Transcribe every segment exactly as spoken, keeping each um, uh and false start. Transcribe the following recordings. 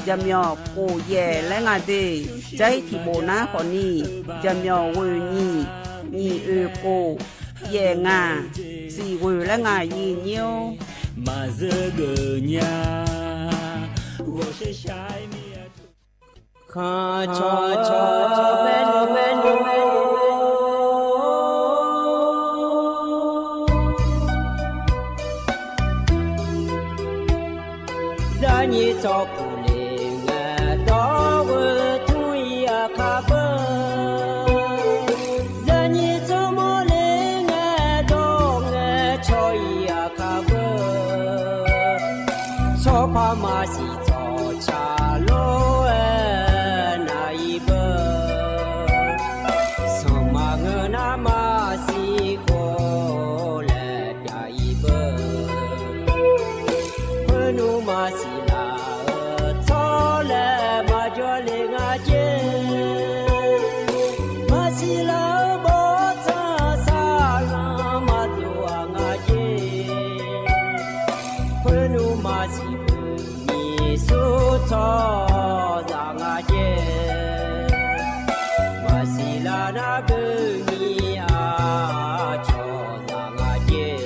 jaqmyawf kof yaef laer nga de. Jair tiqbof nar khawfni, jaqmyawf ghoe nyiq, nyiq oe kof, yaef ngaq, siq ghoe laer nga yir nyir-or. Maqzeur geuf nya, ghawqshaq shaq-aer mir-a. Khanq cawq cawq bae nmr bae nmr. Zaqnyiq tsawrpuq le ngae dawr-eu tmr-ir aqkar beu. Zaqnyiq tsawrmawr le ngae dawr ngae cawr-ir aqkar beu. Tsawrpar maqsiq tsawrca lof-aer nav-ir beu. Sanqma ngeur nar maqsiq khof laer pyav-ir beu. Khoernmr maqsiq laf-eu tsawrlaer maqjawr le nga jer. Maqsiq laf-eu bawrtsanq saqlanq maqdov-aq nga jer. Khoernmr maqsiq beu nyiq sur tsawrhaqzaq nga jer. Maqsiq laf nar beu nyiq aqcawq zaq nga jer.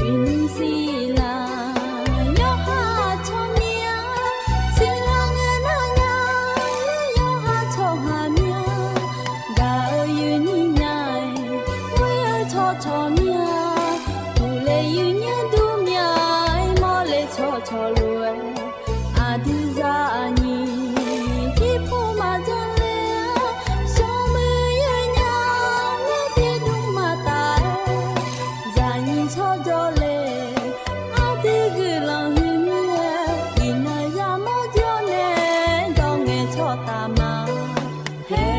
Iqnymr siq laf yawqha tsawrmyanr, siq laf ngae nar nya, yawqha tsawrhaq myanr, gaq-eu yoeqnyir nya-aer, ghoe-eu tsawrcawq myanr, uqle yoeqnyir dur myanr-aer, mawrle tsawrcawq lof-aer, aqdui zaqnyiq jirpov maqdzanr le-a, smrmuiq yoeqnya-aer, tiqdmr maqtaf-aer, zaqnyiq tsawrjawr le, aqdui guiqlanq huiq mir-aer, iqnan yamawr jawr nae, dawr ngae tsawrtaf ma. Hae.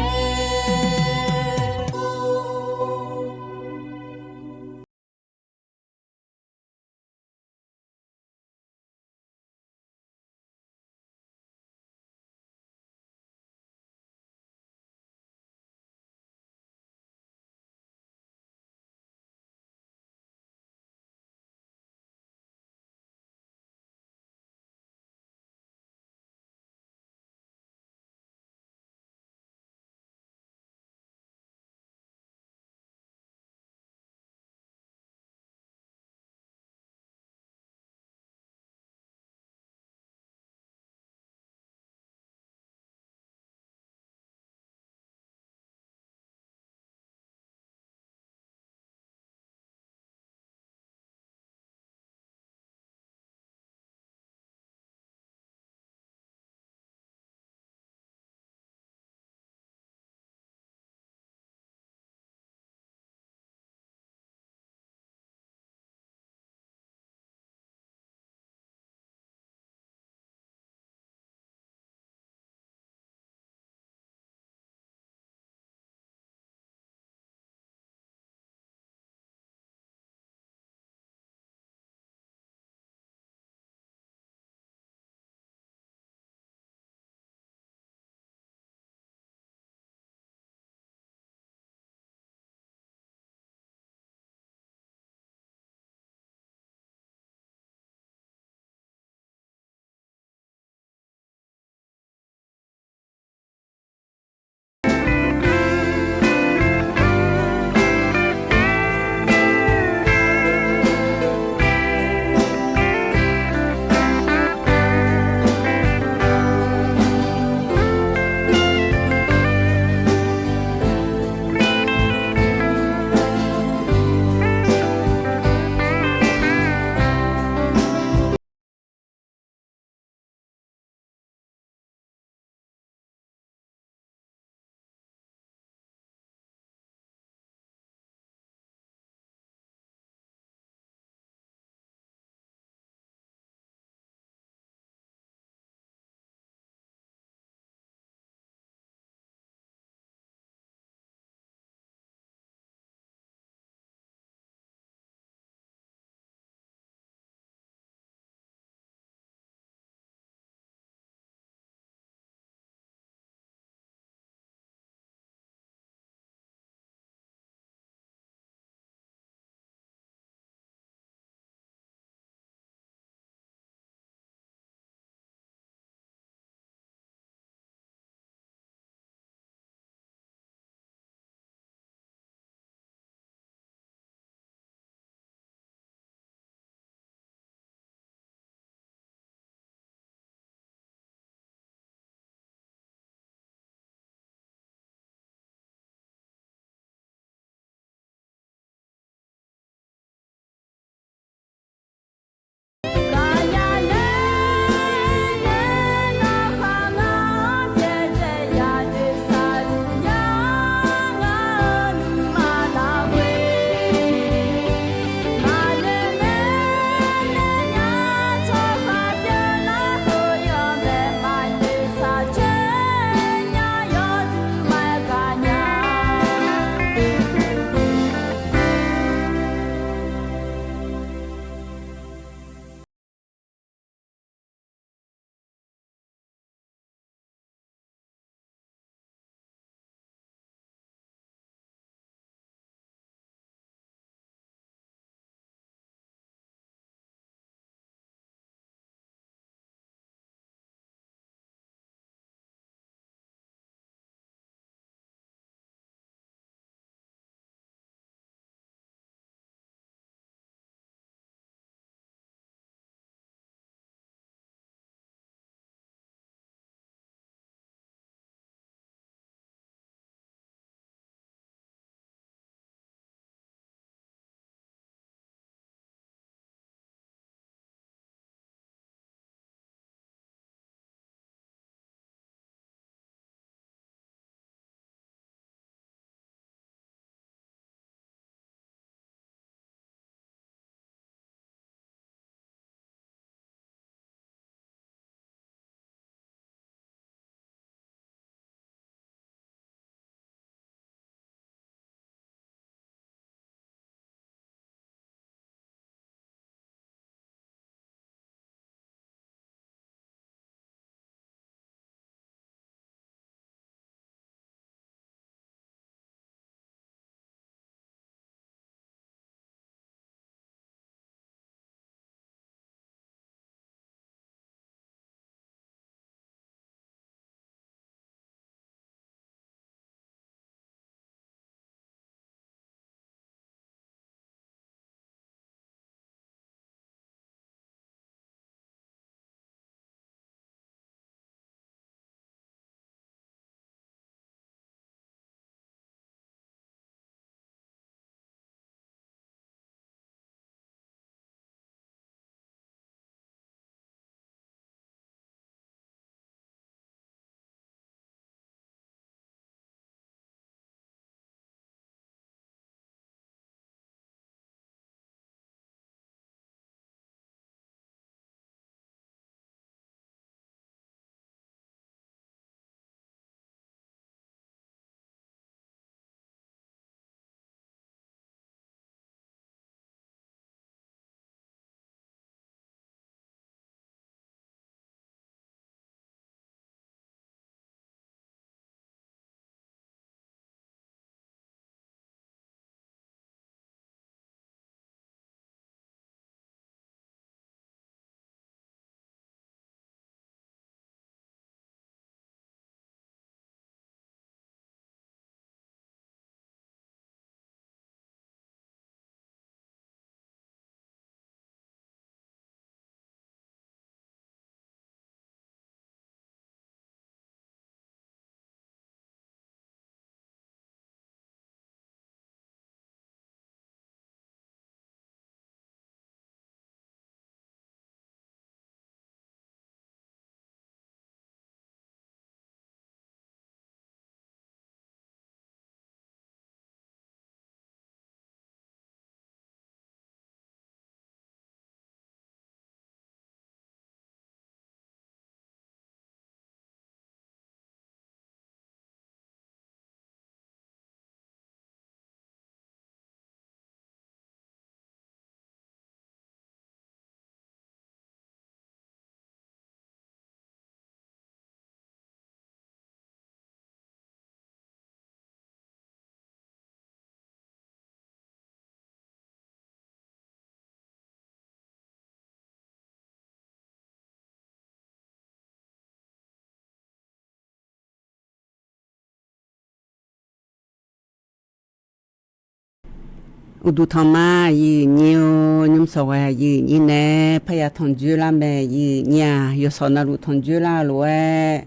Uqduq tanq ma, aqyuif nyir-or, nymr sawq ghae aqyuif nyir nae parya tanqjoer lar mae. Aqyuif nyir-aq, yawsawq navluf tanqjoer lar-eu lof-aer,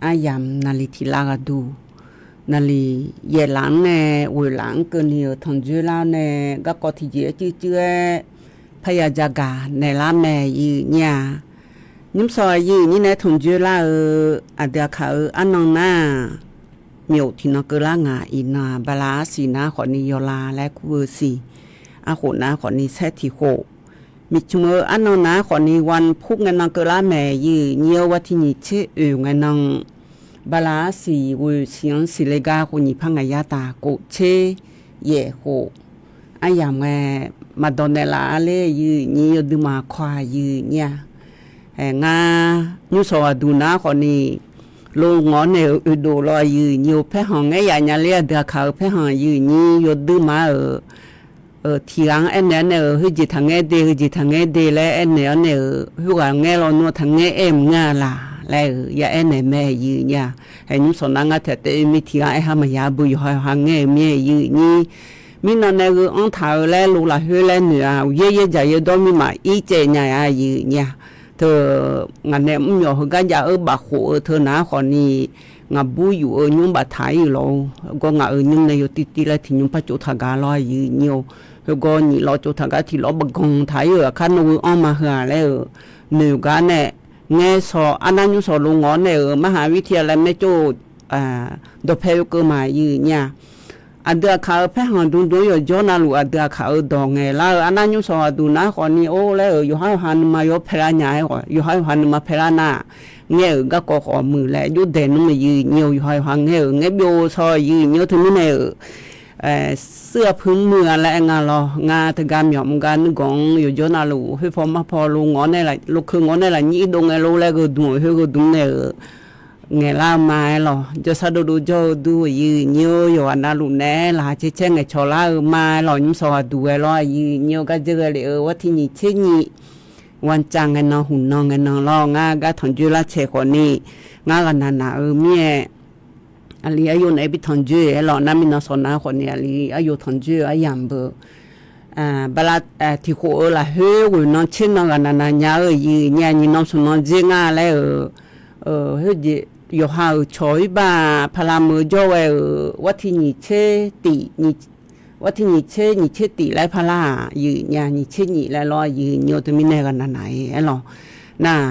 aryamq naqli tiq lar ghaq duq, naqli yaef laf-anr nae ghoeq laf-anr keuvni-euq tanqjoer lar-awr nae, garkawv tiqjeq-aer cuivcuiv-aer parya jagaq naeqlar mae. Aqyuif nyir-aq, nymr sawq aqyuif nyir nae tanqjoer lar-eu aqdui aqkaq-euq arnan nar-aq, myawf tiqnan keuvlar ngaq iqnan-aq, bala arsiq nar khawfni yawla laer kur-eu siq, arkhof nar khawfni saer tiq khof, miqcmq-eu arnan nar khawfni วันพุธ ngae nan keuvlar mae. Aqyuif nyir-or, วันที่ nyiq tser oeq ngae nan, bala arsiq ghoeq siq-anr siqle gar khof nyiq par ngaq yar taq kof tser yaef khof, aryamq ngae maqdawq naeqlaf-a ler. Aqyuif nyir yawdui maqkawq-aq aqyuif nyir-aq, ngar nymr sawq ghaq duq nar khawfni lo ngawq-awr nae-euq oedov law aqyuif nyir-or, paerkhanq ngaer yaf nya ler aqdui aqkaq-euq paerkhanq aqyuif nyir yawdui ma-euq tiq ghaq-anr aernaeq-awr nae-euq, heujeq taqngaer de, heujeq taqngaer de laer aernaeq-awr nae-euq, khoerghaq ngaer lawnmr-eu taqngaer aer mq ngeur-a laq laer-euq ya aernaeq mae aqyuif nyir-aq. Hae nymr sawq nar ngar taef taef-eu mir tiq ghaq aer ha maqya beu yawqha yawqha ngaer-euq mir aqyuif nyir. Mirnan nae gheu anr taq-eu laer lo lafkhoer laer noeq-a, uqyaer yaer dzaq yaerdawr mirmaf ir caev nya-a aqyuif nyir-aq. Teu ngaq nae mrmyawf heugar jav-eu bafkhof-eu teu nar khawfni, ngaq bur yuf-eu nymr baftaq ir-euq lawr-or, gawr ngaq-euq nymr nae yawtiv tiv laer tiq nymr par tsov taq gaq lawr aqyuif nyir-or. Khoergawr nyiq lawr tsov taq gar tiq lawr baqganq taq ir-euq aqkar nawr gheu anr ma heu-aq laer-euq noeq gar nae ngaer sawq arnar nymr sawq lo ngawq-awr nae-euq marhaq vir tiq ghaq laer maer tsov dawqpae oekeuv ma aqyuif nyir-aq. Aqdui aqkaq-euq paerkhanq dmdm-anr yawqjawr navluf aqdui aqkaq-euq dawq ngaeqlar-eu arnar nymr sawq ghaq duq nar khawfni or laer-euq yawqhar yawqha nuima yawr paelar nya-aer, yawqhar yawqha nuima paelar nar, ngaer-euq garkawv khawf muiq laer jov daeq nmr aqyuif nyir-or, yawqha yawqha ngaer-euq ngaer byov sawq aqyuif nyir-or, teumirnae-euq suir-a puir muiq-a laer aer nga lawr. Ngar teugar myawf mr gar nuirganq-anr yawqjawr navluf khoer paw mar paw lo ngawq-awr nae, lo keuv ngawq-awr nae lafnyir ir dov ngae lor laer gheudmq-euq khoer gheudmq nae-euq ngaeqlar-eu ma-aer lawq. Jawrsar dovdov jawr-eu dur aqyuif nyir-or, yawqghaq navluf naeq-aer laqkhaq caer caer ngaeqcawq lar-eu ma-aer lawq. Nymr sawq ghaq duq ghae lawr aqyuif nyir-or, gar dzeur ghae lef-eu วันที่ nyiq tser nyiq วันจันทร์ ngae nan huqnan ngae nan lawr. Ngar gar tanqjoer lar caeq khawfni, ngar ghaqnaq naq-eu mir-aer aqli aryo naeq-aer bi tanqjoer-aer lawq. Nar mirnan sawq nar khawfni aqli aryo tanqjoer-eu aryamq beu bala tiq khof-eu lafkhoer ghoeq nan tser nan ghaqnaq naq nya-eu aqyuif nyir-aq, nyiq nan smq nan dzer nga laer-euq, khoerjeq yawqha-euq cawq ir bar pala meuq-eu jawr ghae-euq วันที่ nyiq tser tiq วันที่ nyiq tser nyiq tser tiq laer parlar-aq aqyuif nyir-aq, nyiq tser nyiq laer lawr aqyuif nyir-or, teumirnae ghaqnaq naq-aer lawq. Nar,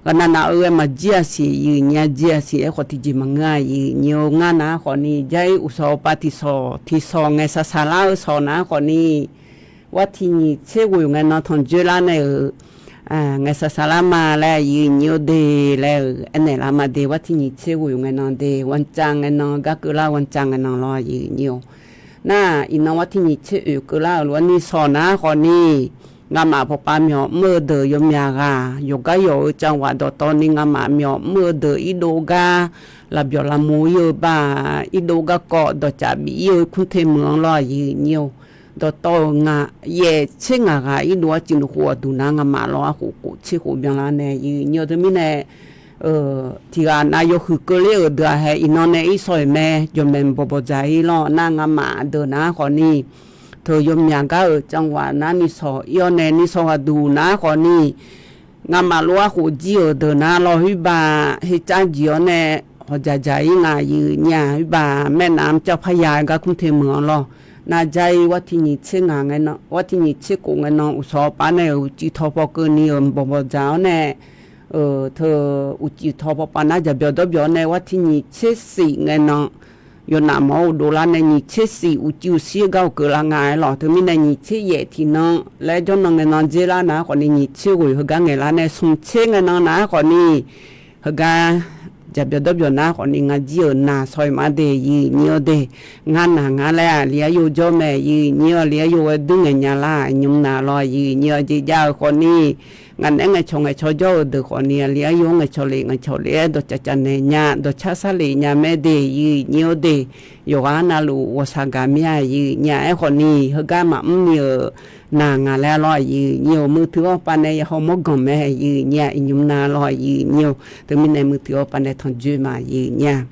ghaqnaq naq-eu ghae maqjir-a siq aqyuif nyir-aq, jir-a siq-aer khawf tiqjeq maqngeur-a aqyuif nyir-or. Ngar nar khawfni jar-ir uqsawq paq tiqsawq tiqsawq ngaeqsaq saqlar-eu sawq nar khawfni วันที่ nyiq tser ghoeq ngae nan tanqjoer lar nae-euq ngaeqsaq saqlar ma laer aqyuif nyir-or de laer-euq aernaeq lar ma de. วันที่ nyiq tser ghoeq ngae nan de วันจันทร์ ngae nan gar keuvlar วันจันทร์ ngae nan lawr aqyuif nyir-or. Nar, iqnan วันที่ nyiq tser oeq keuvlar-euq lof-aer ni sawq nar khawfni, ngamaf pawqpav myawq mr-eu deuq yawmyaq ghaq yawqgar yawq-eu จังหวัด dawqtawvni ngamaf myawq mr-eu deuq irdov gar lafbyawq lavmo ir-eu bar, irdov garkawv dawqcaf bif ir-eu กรุงเทพ meuq-anr lawr aqyuif nyir-or. Dawqtawv-euq ngaq yaef tser ngaq ghaq irdov arcuif nuikhof aqduq nar ngamaf lawr arkhof khof tser khof byanlar nae aqyuif nyir-or, teumirnae tiq ghaq nav yawhuiq keuvler-euq deuq-aq hae iqnan nae ir sawq-euq mae. Jawqmaeq bawqbawq dzaq-ir lawr. Nar ngamaf deuq nar khawfni, teu yawmyaq gar-euq จังหวัด nar ni sawq ir-awr nae ni sawq ghaq duq nar khawfni, ngamaf lof arkhof jir-euq deuq nar lawr khoer bar, her car jeq-awr nae hawqdzaq dzaq-ir nga aqyuif nyir-aq, khoer bar maernavmr car parya gar กรุงเทพ meuq-anr lawr. Nar jar-ir วันที่ nyiq tser khof ngae nan uqsawq pav nae-euq uqcif taw paw keuvni-euq bawqbawq dzaq-awr nae, teu uqcif taw paw pav nar jaqbyawq dawrbyawq-awr nae วันที่ nyiq tser siq ngae nan yawqnaf mawq-awr uqdov lar nae nyiq tser siq uqcif uqsir-eu gar uqkeuv lar nga-aer lawq. Teumirnae nyiq tser yaef tiqnan laer jawrnan ngae nan dzer lar nar khawfni nyiq tser ghoeq heugar ngaeqlar nae smq tser ngae nan nar khawfni heugar jaqbyawq dawrbyawq nar khawfni ngar jir-euq naq sawq-iq ma de aqyuif nyir-or de. Ngar naq ngar laer aqli aryo jawr mae aqyuif nyir-or, aqli aryo ghae dur ngaeq nya lar nymr naq lawr aqyuif nyir-or, jeq jav-euq khawfni ngaq naeq-aer ngaeqcawq ngaeqcawq jawr-euq deuq khawfni aqli aryo-anr ngaeqcawq lef ngaeqcawq lef-aer dawqcaf caf naeq nya dawqcar sar lef nya mae de aqyuif nyir-or de. Yawqghaq navluf ghawqshaq gaq mir-a aqyuif nyir-aq, aerkhawfni heugar maqmr ni-euq naq ngaq laer lawr aqyuif nyir-or, muiqtui-awr pav nae yahaw mawr ganq mae aqyuif nyir-aq, iqnymr na lawr aqyuif nyir-or, teumirnae muiqtui-awr pav nae tanqjoe ma aqyuif nyir-aq.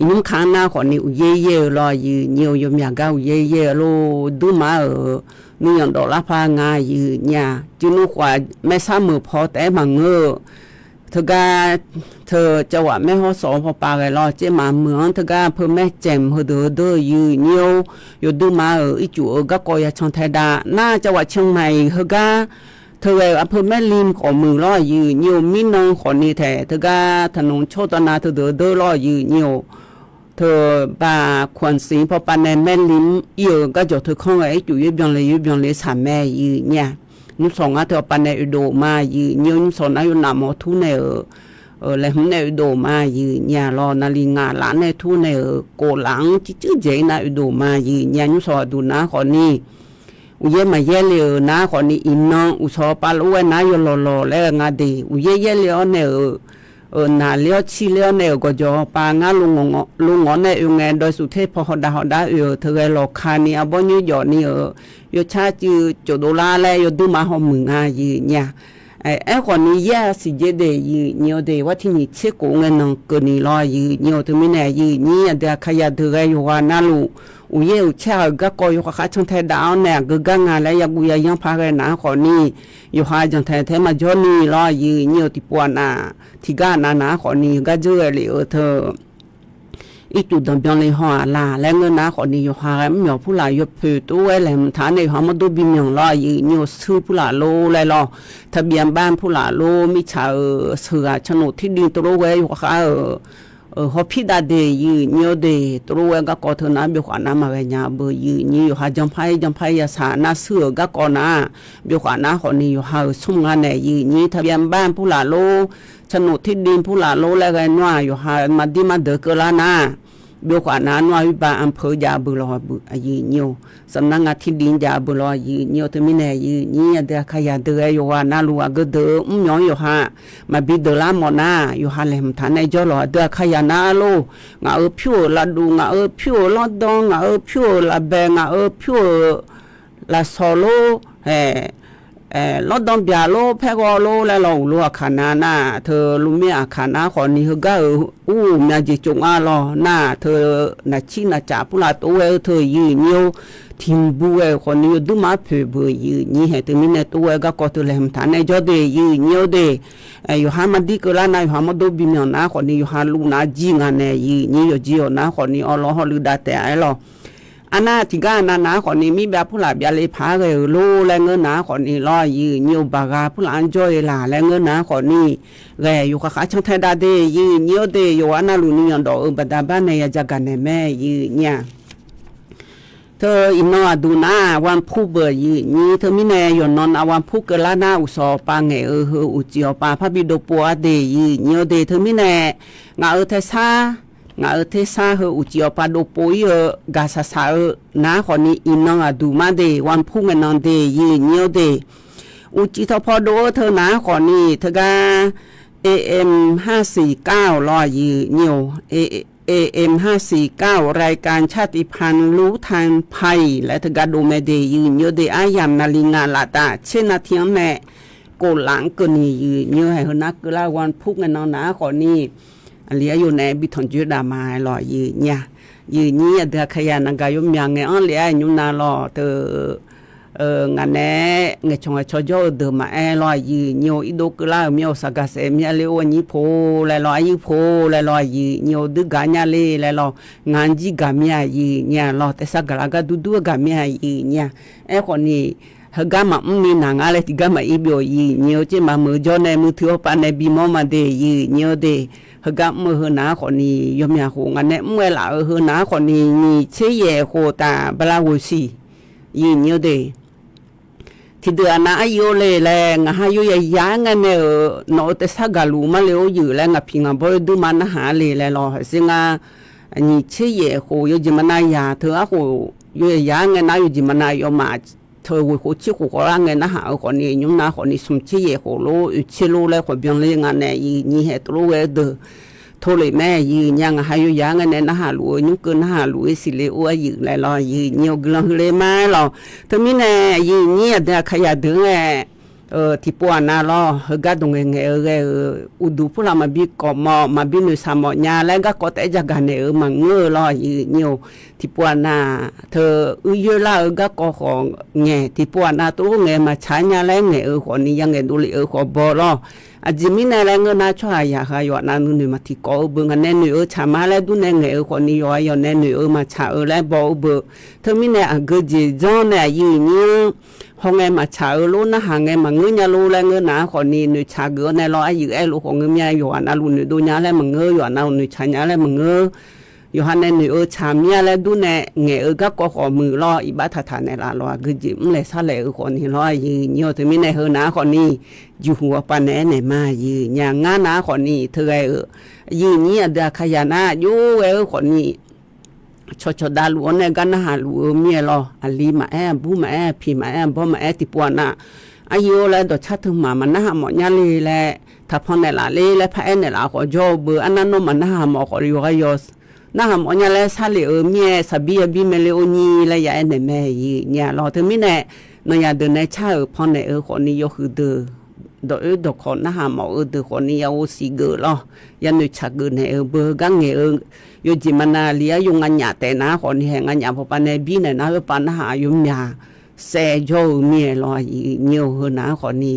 Iqnymr ka-anr nar khawfni uqyaer yaer-eu lawr, aqyuif nyir-eu yawmyaq gar uqyaer yaer-eu lor. Duirma-euq nuiyanq dawf lar par nga, aqyuif nyir-aq, cuiv nmr khof-aq maersar meuq paw taef-aer maqngeur-eu, teugar teu cawaq maer hawr sawq-eu pawpav ghae lawr, caermaf meuq-anr teugar peu maer caemq heudeuq-eu deur-eu, aqyuif nyir-or, yawduirma-euq ircuf-eu garkawv yacan tae dav nar, cawaq canmaiq heugar teughae-euq arpeu maerlim khawf muiq lawr, aqyuif nyir-or, mirnan khawfni taeq teugar taqnmq tsawr tawv nav teudeuq-eu deur lawr, aqyuif nyir-or. Teu baq khanqsiq pawpav nae maerlim mr ir-eu garjawq teu kanr ghae ircuf yaer byanle yaer byanle saq mae, aqyuif nyir-aq. Nymrshawq ngar teu pawpav nae oedov ma, aqyuif nyir-or, nymrshawq nar yawnaf mawr tur nae-euq laeqhmq nae oedov ma, aqyuif nyir-aq, lawr navlif ngaq laf nae tur nae-euq kof laf-anr circuir dzaeq-ir nar oedov ma, aqyuif nyir-aq, nymrshawq aqduq nar khawfni uqyaer maqyaer le-euq nar khawfni iqnan uqshawq pawpav lof-aer nar yawlawq lawq laer-eu nga de, uqyaer yaer le-awr nae-euq naqler-awr cir ler-awr nae-euq gawqjawq pawpav ngar lo ngawq nae oe ngae dawq suf ter paw hawdav hawdav oe-euq teughae lawqkani arbawr nyoer jawf ni-euq yawcar cuiv cofdov lar laer yawduirma hawmuiq nga, aqyuif nyir-aq. Aerkhawfni yaer-a siqjer de, aqyuif nyir-or de, war tiq nyiq tser khof ngae nan keuvni lawr, aqyuif nyir-or, teumirnae aqyuif nyir aqdui aqkaqyaq deuq ghae yawqghaq navluf uqyaer uqcaer-euq garkawv yawkhav khar cantae dav-awr nae aqgeu gar nga laer yaguv yayanr par ghae nar khawfni, yawqha jantaeq tae-aer maqjawr ni lawr, aqyuif nyir-or, tiqpov aqnav tiqgar aqnav nar khawfni gar dzeur ghae lef-eu teu ircuf danqbyan le haw-aq laq laer ngeur nar khawfni, yawqha ghae mrmyawq purlaf yawpoeq tov-aer laeqhmq taq-anr nae yawqha mawrdo bimyanq lawr, aqyuif nyir-or, suir purlaf lor laer lawr, taqbyav bar purlaf lor, mirtsaq-euq sheuqghaq cannoq tirdui tov lof ghae yawkhav khar-euq hawpir dav de, aqyuif nyir-or de, tov lof ghae garkawv teu nar byov khawf nar maqghae nya beu, aqyuif nyir yawqha janpar-ir janpar-ir yasaq nar suir-euq garkawv nar byov khawf nar khawfni, yawqha-euq smr nga nae, aqyuif nyir taqbyav bar purlaf lor, cannoq tirdui purlaf lor laer ghae nawr-aq, yawqha maqdir maqdeuq keuvlar nar, byov khawf nar nawr-aq, oerbar anr peuq jav beu lawr, aqyuif nyir-or, safnar nga tirdui jav beu lawr, aqyuif nyir-or, teumirnae aqyuif nyir aqdui aqkaqyaq deuq ghae yawqghaq navluf aqgeu deuq-eu mrmyawq-anr yawqha maqbi deuq lar mawf nar, yawqha laeqhmq taq nae jawr lawq, aqdui aqkaqyaq nar lor, ngaq-euq pyur-euq lavduv, ngaq-euq pyur-euq lawrdanr, ngaq-euq pyur-euq lavbae, ngaq-euq pyur-euq lafsawq lor, lawrdanr byaq lor, paerghawv lor laer lawr, uqlor aqkaq nar nar, teu lormir aqkaq nar khawfni heugar-euq ur-euq myav jeq tsov nga lawr nar, teu naqcir naqcaf purlaf tov ghae-eu teu, aqyuif nyir-or, tiq mq bu ghae-euq khawfni yawduirma poeq beu, aqyuif nyir haeq, teumirnae tov ghae garkawv teu laeqhmq taq nae jawr de, aqyuif nyir-or de, yawqha maqdir keuvlar nar yawqha mawrdo bimyanq nar khawfni, yawqha luf nar jir nga nae, aqyuif nyir yawqjeq yawq nar khawfni, awrlawr hawluiv dav taef-a aer lawr. Arnar tiqgar aqnav nar khawfni, mirbyav purlaf byavle paq-aer ghae-euq lor laer ngeur nar khawfni lawr, aqyuif nyir-or, baqgha purlaf-anr jawr-eu laq laer ngeur nar khawfni, ghae yawqkhaq khar cantae dav de, aqyuif nyir-or de, yawqghaq navluf nuiyanq dawf-eu baqda bar nae ya jagaq naeq mae, aqyuif nyir-aq. Teu iqnan aqduq nar-aq, วันพุธ beu, aqyuif nyir, teumirnae yawqnan nav วันพุธ keuvlar nar, uqshawq pav ngaeq-eu heu uqcif awqpav parbi dovpov-ar de, aqyuif nyir-or de, teumirnae ngaq-euq tersar, ngaq-euq tersar heu uqcif awqpav dovpov-ir-eu gaqsaq saq-eu nar khawfni, iqnan aqduq mar de, วันพุธ ngae nan de, aqyuif nyir-or de, uqcif tawqpaw dov-eu teu nar khawfni, teugar AM ห้าสี่เก้า lawr, aqyuif nyir-or, AM ห้าสี่เก้า รายการชาติพันธุ์รู้ทันภัย laer teugar dov mae de, aqyuif nyir-or de, aryamq naqli ngaq laf taf tser nav tiq-anr nae kof laf-anr keuvni, aqyuif nyir-or, haeq heu nar keuvlar วันพุธ ngae nan nar khawfni, aqli aryov nae bi tanq dzoer dav ma-aer lawr, aqyuif nyir-a. Aqyuif nyir aqdui aqkaqyaq naqgaq yawmyaq ngae-anr le-aer nymr nav lawr teu ngaq nae ngaeqcawq ngaeqcawq jawr-eu deuq maqaer lawr, aqyuif nyir-or, irdov keuvlar-euq mir-or, saqgaq saef mir-a le-or, aqnyir po laer lawr, aqyuif po laer lawr, aqyuif nyir-or, duirgaq nya le laer lawr, ngaq-anr jir gaq mir-a, aqyuif nyir-a lawr, tersar gaqlar gar durdur-aer gaq mir-a, aqyuif nyir-a. Aerkhawfni, heugar maqmr ni naq ngar laer tiqgar maqir byov, aqyuif nyir-or, tser maqmeuq jawr nae muiqtui hawpav nae bimawr ma de, aqyuif nyir-or de. Heugar mr-eu heu nar khawfni, yawmyaq khof ngaq nae mr ghae laf-euq heu nar khawfni, nyiq tser yaef khof taf bala ghoeq siq, aqyuif nyir-or de. Tiqdeuq aqnav aryir-or le laer, ngaq ha yawzaq yaq-aer ngae nae-euq nawq-euq tersar gaqluf mar le-or, yeuq laer ngaq piq ngaq bawr-ir duirma narhaq-ar le laer lawr, haqser ngar nyiq tser yaef khof yawjeq maqnav yaq teu arkhof, yawzaq yaq-aer ngae nar yawjeq maqnav yawmaf teu ghoeq khof tser khof khawf lar ngae narhaq-eu khawfni, nymr nav khawfni, smq tser yaef khof lor, oeq tser lor laer khawf byanle nga nae, aqyuif nyir haeq tov lof ghae-eu deuq tov lef mae, aqyuif nyir-a, ngaq ha yawzaq-aer ngae nae narhaq luf-eu nymr keuv narhaq luf-ir siqle or, aqyuif laer lawr, aqyuif nyir-or, guiqlanq heu le ma lawr. Teumirnae aqyuif nyir aqdui aqkaqyaq deuq-anr-aer tiqpov aqnav lawr, heugar dawq ngaeqngaeq-eu ghae-euq uqduq purlaf maqbi kawf mawf, maqbi noeqshaq mawf nya laer garkawv taef-aer jagaq naeq-euq maqngeur-eu lawr, aqyuif aqnyir-or. Tiqpov aqnav teu uir yoerlar-eu garkawv khawf ngaeq, tiqpov aqnav tov lof ngaeq maqtsaq nya laer ngaeq-eu khawfni, ya ngaeq dovlef-eu khawf baw lawr. Aqjeq mirnae laer ngeur nar, tsawrhaq yaqha yawqha nav nuinoeq maqtiqkawv-eu beu, ngaq nae noeq-eu tsaq ma laer durnae ngaeq-eu khawfni, yawqha yawq nae noeq-eu maqtsaq-eu laer baw-eu beu. Teumirnae aqgeu jeq janr nae aqyuif aqnyir-anr hawngae maqtsaq-eu lor, narhaq ngae maqngeur nya lor laer ngeur nar khawfni, noeqtsaq geuf-awr nae lawr, aqyuif aer lof khawf ngeur mir-a, yawqha nav luf noeqdov nya laer maqngeur, yawqha nav luf noeqtsaq nya laer maqngeur, yawqha nae noeq-eu tsaq mir-a laer durnae ngaeq-eu garkawv khawf muiq lawr, iqbax taqtaq naeqlaf lawq, aqgeu jeq mrlaeq sarlaeq-eu khawfni lawr, aqyuif aqnyir-or. Teumirnae heu nar khawfni, jeqhuq ghawqpav naeq-aer naeq ma, aqyuif aqnyir-a. Ngar nar khawfni teughaq-euq aqyuif aqnyir aqdui aqkaqyaq nar jov ghae-eu khawfni, cawqcawq davluf-awr nae gar narhaq luf-eu mir-aer lawr, aqli maqaer, aqbur maqaer, aqpiq maqaer, aqbawr maqaer, tiqpov aqnav aqyuif-or laer dawqcar teu hmq-aq maqnarhaq mawf nya le laer, taqpan naeqlaf le laer paraer naeqlaf khawf jawr-eu beu, arnar nawr maqnarhaq mawf khawf yawqghaq yawq narhaq mawf nya laer sarlef-euq mir-aer, saqbir yabir maeqle-or nyir laer ya aer naeq mae, aqyuif aqnyir-a lawr. Teumirnae nanyaf deuq nae car-euq pannaeq-eu khawfni, yawhuiq deuq dawq oer dawq kawq narhaq mawf-eu deuq khawfni, ya ghovshiq geuf lawr, ya noeqtsaq geuf naeq-eu beu, heugar ngaeq-eu yawjeq maqnav li-ar, yawqha nganyaf taef nar khawfni, hae nganyaf bawqpav nae bir naeq nar, khoerpav narhaq yawmyaq saev jawr-eu mir-aer lawr, aqyuif aqnyir-or. Heu nar khawfni,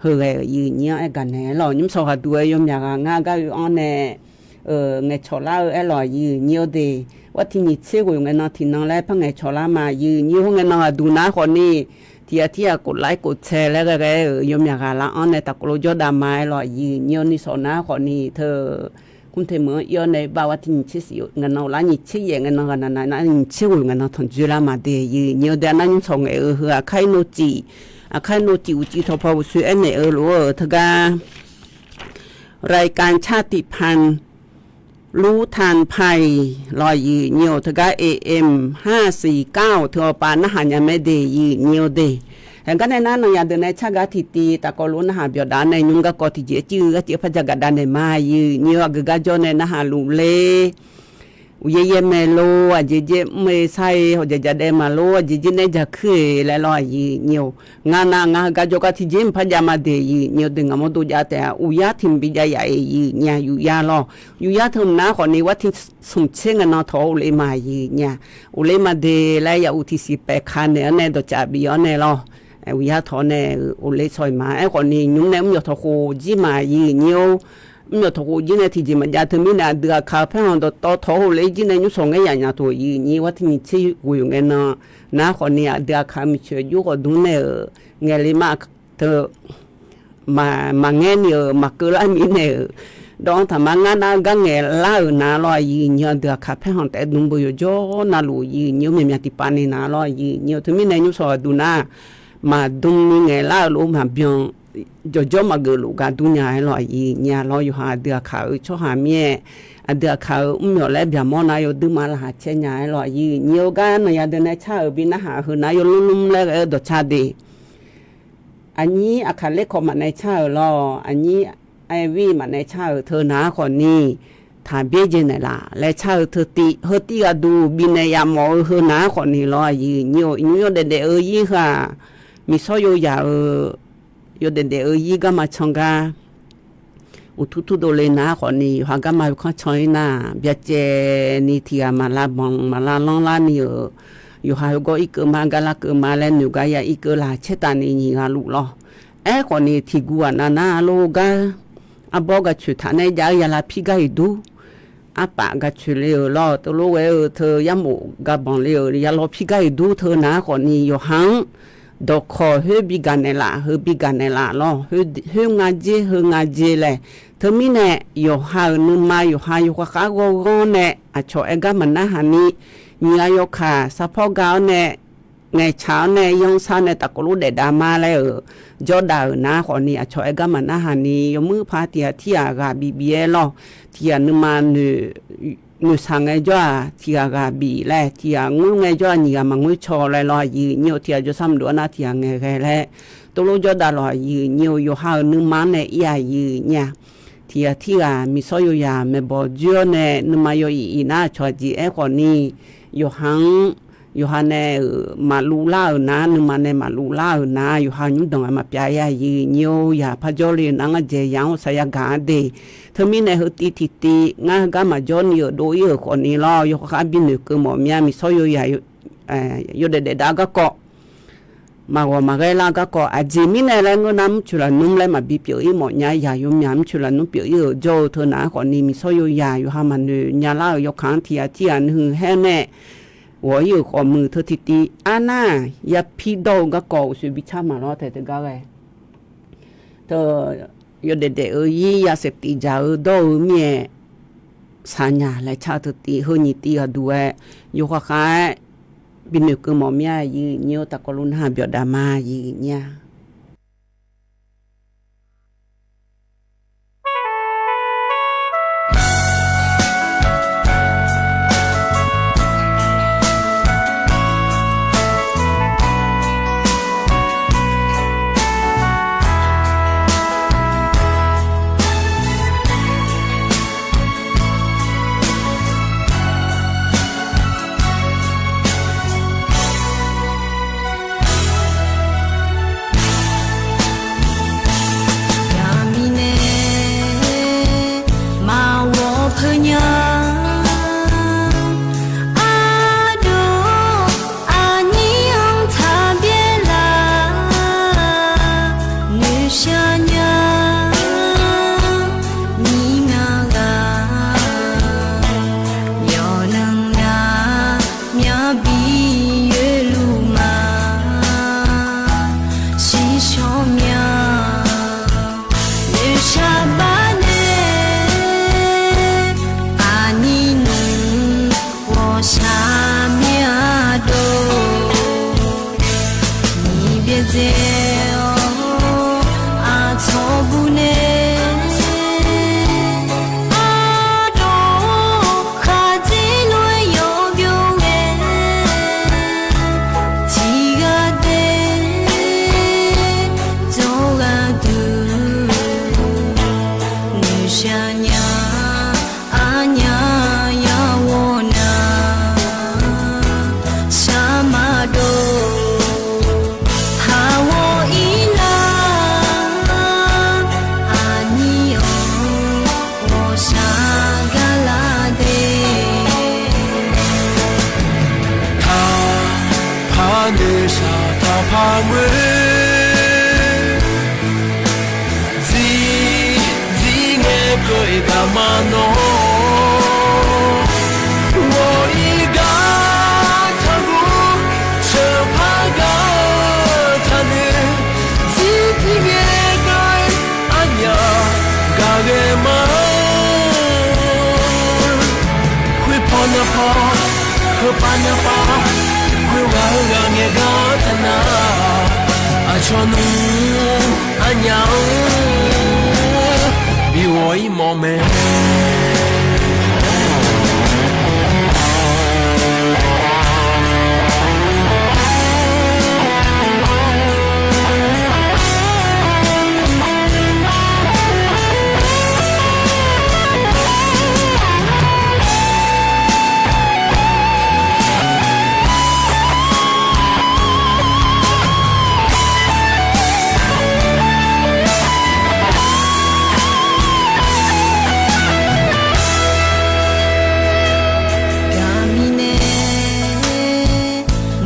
heughae-euq aqyuif aqnyir-anr aer gaq naeq-aer lawr, nymr sawq ghaq duq-aer yawmyaq ghaq ngar gar oe-anr nae ngaeqcawq lar-eu aer lawq, aqyuif aqnyir-or de. War tiq nyiq tser ghoeq ngae nan tiqnan laer par ngaeqcawq lar ma, aqyuif aqnyir-or. Ngae nan ghaq duq nar khawfni, tiq ghaq tir ghaq kof laer kof tsae laer ghae ghae-euq yawmyaq ghaq lar-anr nae taqkawv lof jawr dav ma-aer lawr, aqyuif aqnyir-or. Nishawq nar khawfni teu Kumte meuq-anr ir-awr nae bav war tiq nyiq tser siq ngae nan lar nyiq tser yaef ngae nan ghaq naq naq nar nyiq tser ghoeq ngae nan tanqdzoer lar ma de, aqyuif aqnyir-or. De arnar nymr sawq ngaeq-eu heu aqkar ir nov cif, aqkar ir nov cif uq cif tawqpaw uqshoe aernaeq-eu lof-aer-euq teugar รายการชาติพันธุ์ รู้ทันภัย lawr, aqyuif aqnyir-or. Teugar AM ห้าสี่เก้า teu-awr pav narhaq nya mae de, aqyuif aqnyir-or de. Haeq gar nae nar nanyaf deuq nae car gar tiqtiv tafkawv lof narhaq byawq dav nae nymr garkawv tiqjeq-aer civ-eu gar tiq-aer par jagaq dav naeq ma, aqyuif aqnyir-or. Aqgeu gar jawr nae narhaq luf ler. Uqyaer yaer mae lor, aqjeq jaer mr-e sar-e, hawq jaq jaq daev ma lor, aqjeq jaer nae jaq kuir-e laer lawr, aqyuif aqnyir-or. Ngar nar ngar heugar jawrgar tiqjeq mqpar jav ma de, aqyuif aqnyir-or de. Ngaq mawrdo jav taef-a, uqyar tiq mq bi jav yaf-e, aqyuif aqnyir-a. Uqyar lawr, uqyar teu mq nar khawfni war tiq smq tser ngae nan tawq-awr uqler ma, aqyuif aqnyir-a. Uqler ma de laer yawf uq tiqsiq paef ka naeq-awr nae dawqcaf bif-awr nae lawr, uqyar tawq-awr nae uqler shaw-iq ma. Aerkhawfni nymr nae mr yawq tawq khof jir ma, aqyuif aqnyir-or. Mr yawq tawq khof jir nae tiqjeq maqjav teumirnae aqdui aqkaq-eu paerkhanq dawqtawv tawq-awr ghofler jir nae nymr sawq ngaer yaf nya taq-euq, aqyuif aqnyir. War tiq nyiq tser ghoeq ngae nan nar khawfni aqdui aqkaq-eu miqcoeq jur khawf dmr nae-euq ngaeq le ma teu maqngaer ni-euq maqkeuv lar mirnae-euq dawq-anr taqmar ngar nar gar ngaeq lar-euq nar lawr, aqyuif aqnyir. Aqdui aqkaq paerkhanq taef-aer dmr beu yawqjawr navluf, aqyuif aqnyir-or, myaqmyaq tiqpav ni nar lawr, aqyuif aqnyir-or. Teumirnae nymr sawq ghaq duq nar maqdmr ni ngaeq lar-eu lof maqbyan jawqjawr maqgeuf luf gar dur nya-aer lawr, aqyuif aqnyir-a lawr. Yawqha aqdui aqkaq-euq tsawrhaq mir-aer, aqdui aqkaq-euq mr myawq laer byaqmawr nar yawduir ma laqkhaq caer nya-aer lawr, aqyuif aqnyir-or. Gar nanyaf deuq nae car-euq bi narhaq heu nar yawlmrlmr laer ghae-eu dawqcar de. Aqnyir aqkaq lerkawq maqnaeq car-euq lawr, aqnyir aer vir maqnaeq car-euq teu nar khawfni, taq byaerdzae naeqlaf laer car-eu teu tiv heu tiv ghaq duq bifnaeq yaf mawf-eu heu nar khawfni lawr, aqyuif aqnyir-or. Iqnymr yawdaef daef-eu ir heu-aq, miqsawr yawzaq-eu yawdaef daef-eu ir garma can gar uqtur tur dovle nar khawfni, yawqha garma yawkanr can ir nar, byacaevni tiq ghaq maqlav banq maqlav lanr lar ni-euq, yawqha heugawr irkeuv ma gar larkeuv ma laer noeq gar ya irkeuv laqkhaq caer taf ni nyiq ghaq luf lawr. Aerkhawfni tiq guv ghaq nav nar lor gar arbawr gaq coeq taq nae jav-eu yalav pir gar-iq dur, arpaf gaq coeq le-euq lawr, teulof ghae-eu teu yarmof gar banq le-euq yalaw pir gar-iq dur teu nar khawfni, yawqha-anr dawqkawq khoer bi gaq naeqlaf heu bi gaq naeqlaf lawr, khoer nga dzer heu nga dzer laer. Teumirnae yawqha-euq nuima yawqha yawkhav khar ghawrghanr nae aqcawq aer gar maqnarhaq ni, nyiq ghaq yawkaq sarpawr ga-awr nae ngaeqcaq-awr nae yanrsar nae tafkawv lof daef dav ma laer-euq jawrdav-euq nar khawfni, aqcawq aer gar maqnarhaq ni yawmuir paq tiq ghaq tir ghaq ghaq bif bif-aer lawr, tiq ghaq nuima noeqshaq ngaejawr-aq tiq ghaq ghaq bif laer, tiq ghaq ngoer ngaejawr-aq nyiq ghaq maqngoer caw laer lawr, aqyuif aqnyir-or. Tiq ghaq jawrsar maqdov-ar nar tiq ghaq ngaeqghae laer teulof jawrdav lawq, aqyuif aqnyir-or. Yawqha-euq nuima-anr nae ir-aq, aqyuif aqnyir-a. Tiq ghaq tir ghaq miqsawr yawzaq maeqbawq dzoer-awr nae nuima yaw iq iq nar aqcawq aqjeq aerkhawfni, yawqha-anr yawqha nae-euq maqluv lar-euq nar, nuima nae maqluv lar-euq nar, yawqha nymrdanq-aer maqpyav-ir-a. Aqyuif aqnyir-or, yaq par jawrle-eu nar ngar dzaeq yaq-anr saqya gaq-a de. Teumirnae heutiv tiqtiv ngar heugar maqjawr ni-euq dov-ir-euq khawfni lawr, yawkhav khav binoeq keuv mawf mya. Miqsawr yawyaq yawdaef daef dav garkawv, maqghawq maqghae lar garkawv, aqjeq mirnae laer ngeur nar, mrcoeq lafnmr laer maqbi pyeuf-ir mawf nya. Yaq yawmyaq mrcoeq lafnmr pyeuf-ir-euq jawr-eu teu naq-aer khawfni, miqsawr yawyaq yawqha maqnoeq nya lar-euq yawkaq-anr tiq ghaq tir ghaq nuihuiq haer nae ghawq-ir-euq khawf muiq. Teu tiqtiv arnar, yapir dawr-eu garkawv uqshoe bi car ma lawr tae teugar ghae. Teu, yawdaef daef-eu ir ya saef tiq dzaq-eu dawr-eu mir-aer, saqnyaq laer car teu tiv heu nyiq tiv ghaqduq-aer, yawkhav khav-aer binoeq keuv mawf mir-a. Aqyuif aqnyir-or, taqkawv luf narhaq byawf dav ma. Aqyuif aqnyir-a. Yaqmiqnae maqghawq peunya, ardov aqnyir-anr taqbyaer laf, noeqshaq nya, mirnga ghaq, yawqnan nar myavbi yoerluf ma, shiqshawr mya, noeqshaq bar nae, aqnyir nmr ghawqshaq myav dov, nyiq byaerdzae-awr aqcawq bu nae, ardov khaqdzer lof-aer yawbyov ghae, tiq ghaq daef dzawr gharduq, noeqshaq nya, arnyaf yar ghawqnar, shar maqdov, haq ghawq-ir nar, aqnyir-anr ghawqshaq gar lar de. Taqpaq noeqshaq taqpaq ngoer, zir, zir ngae keuv-eu gaq ma nawr, ghawq-ir gar taqguv, sheuqpar gar taqnoeq, zir zir ngae keuv-eu arnyaf gaq ghae ma. Khoerpaw narpaw, heupav narpav, khoerghaq heughaq ngaeq gar taqnar, aqcawq nmr arnyaf-anr bi ghawq-ir mawf mae. Gaqmiqnae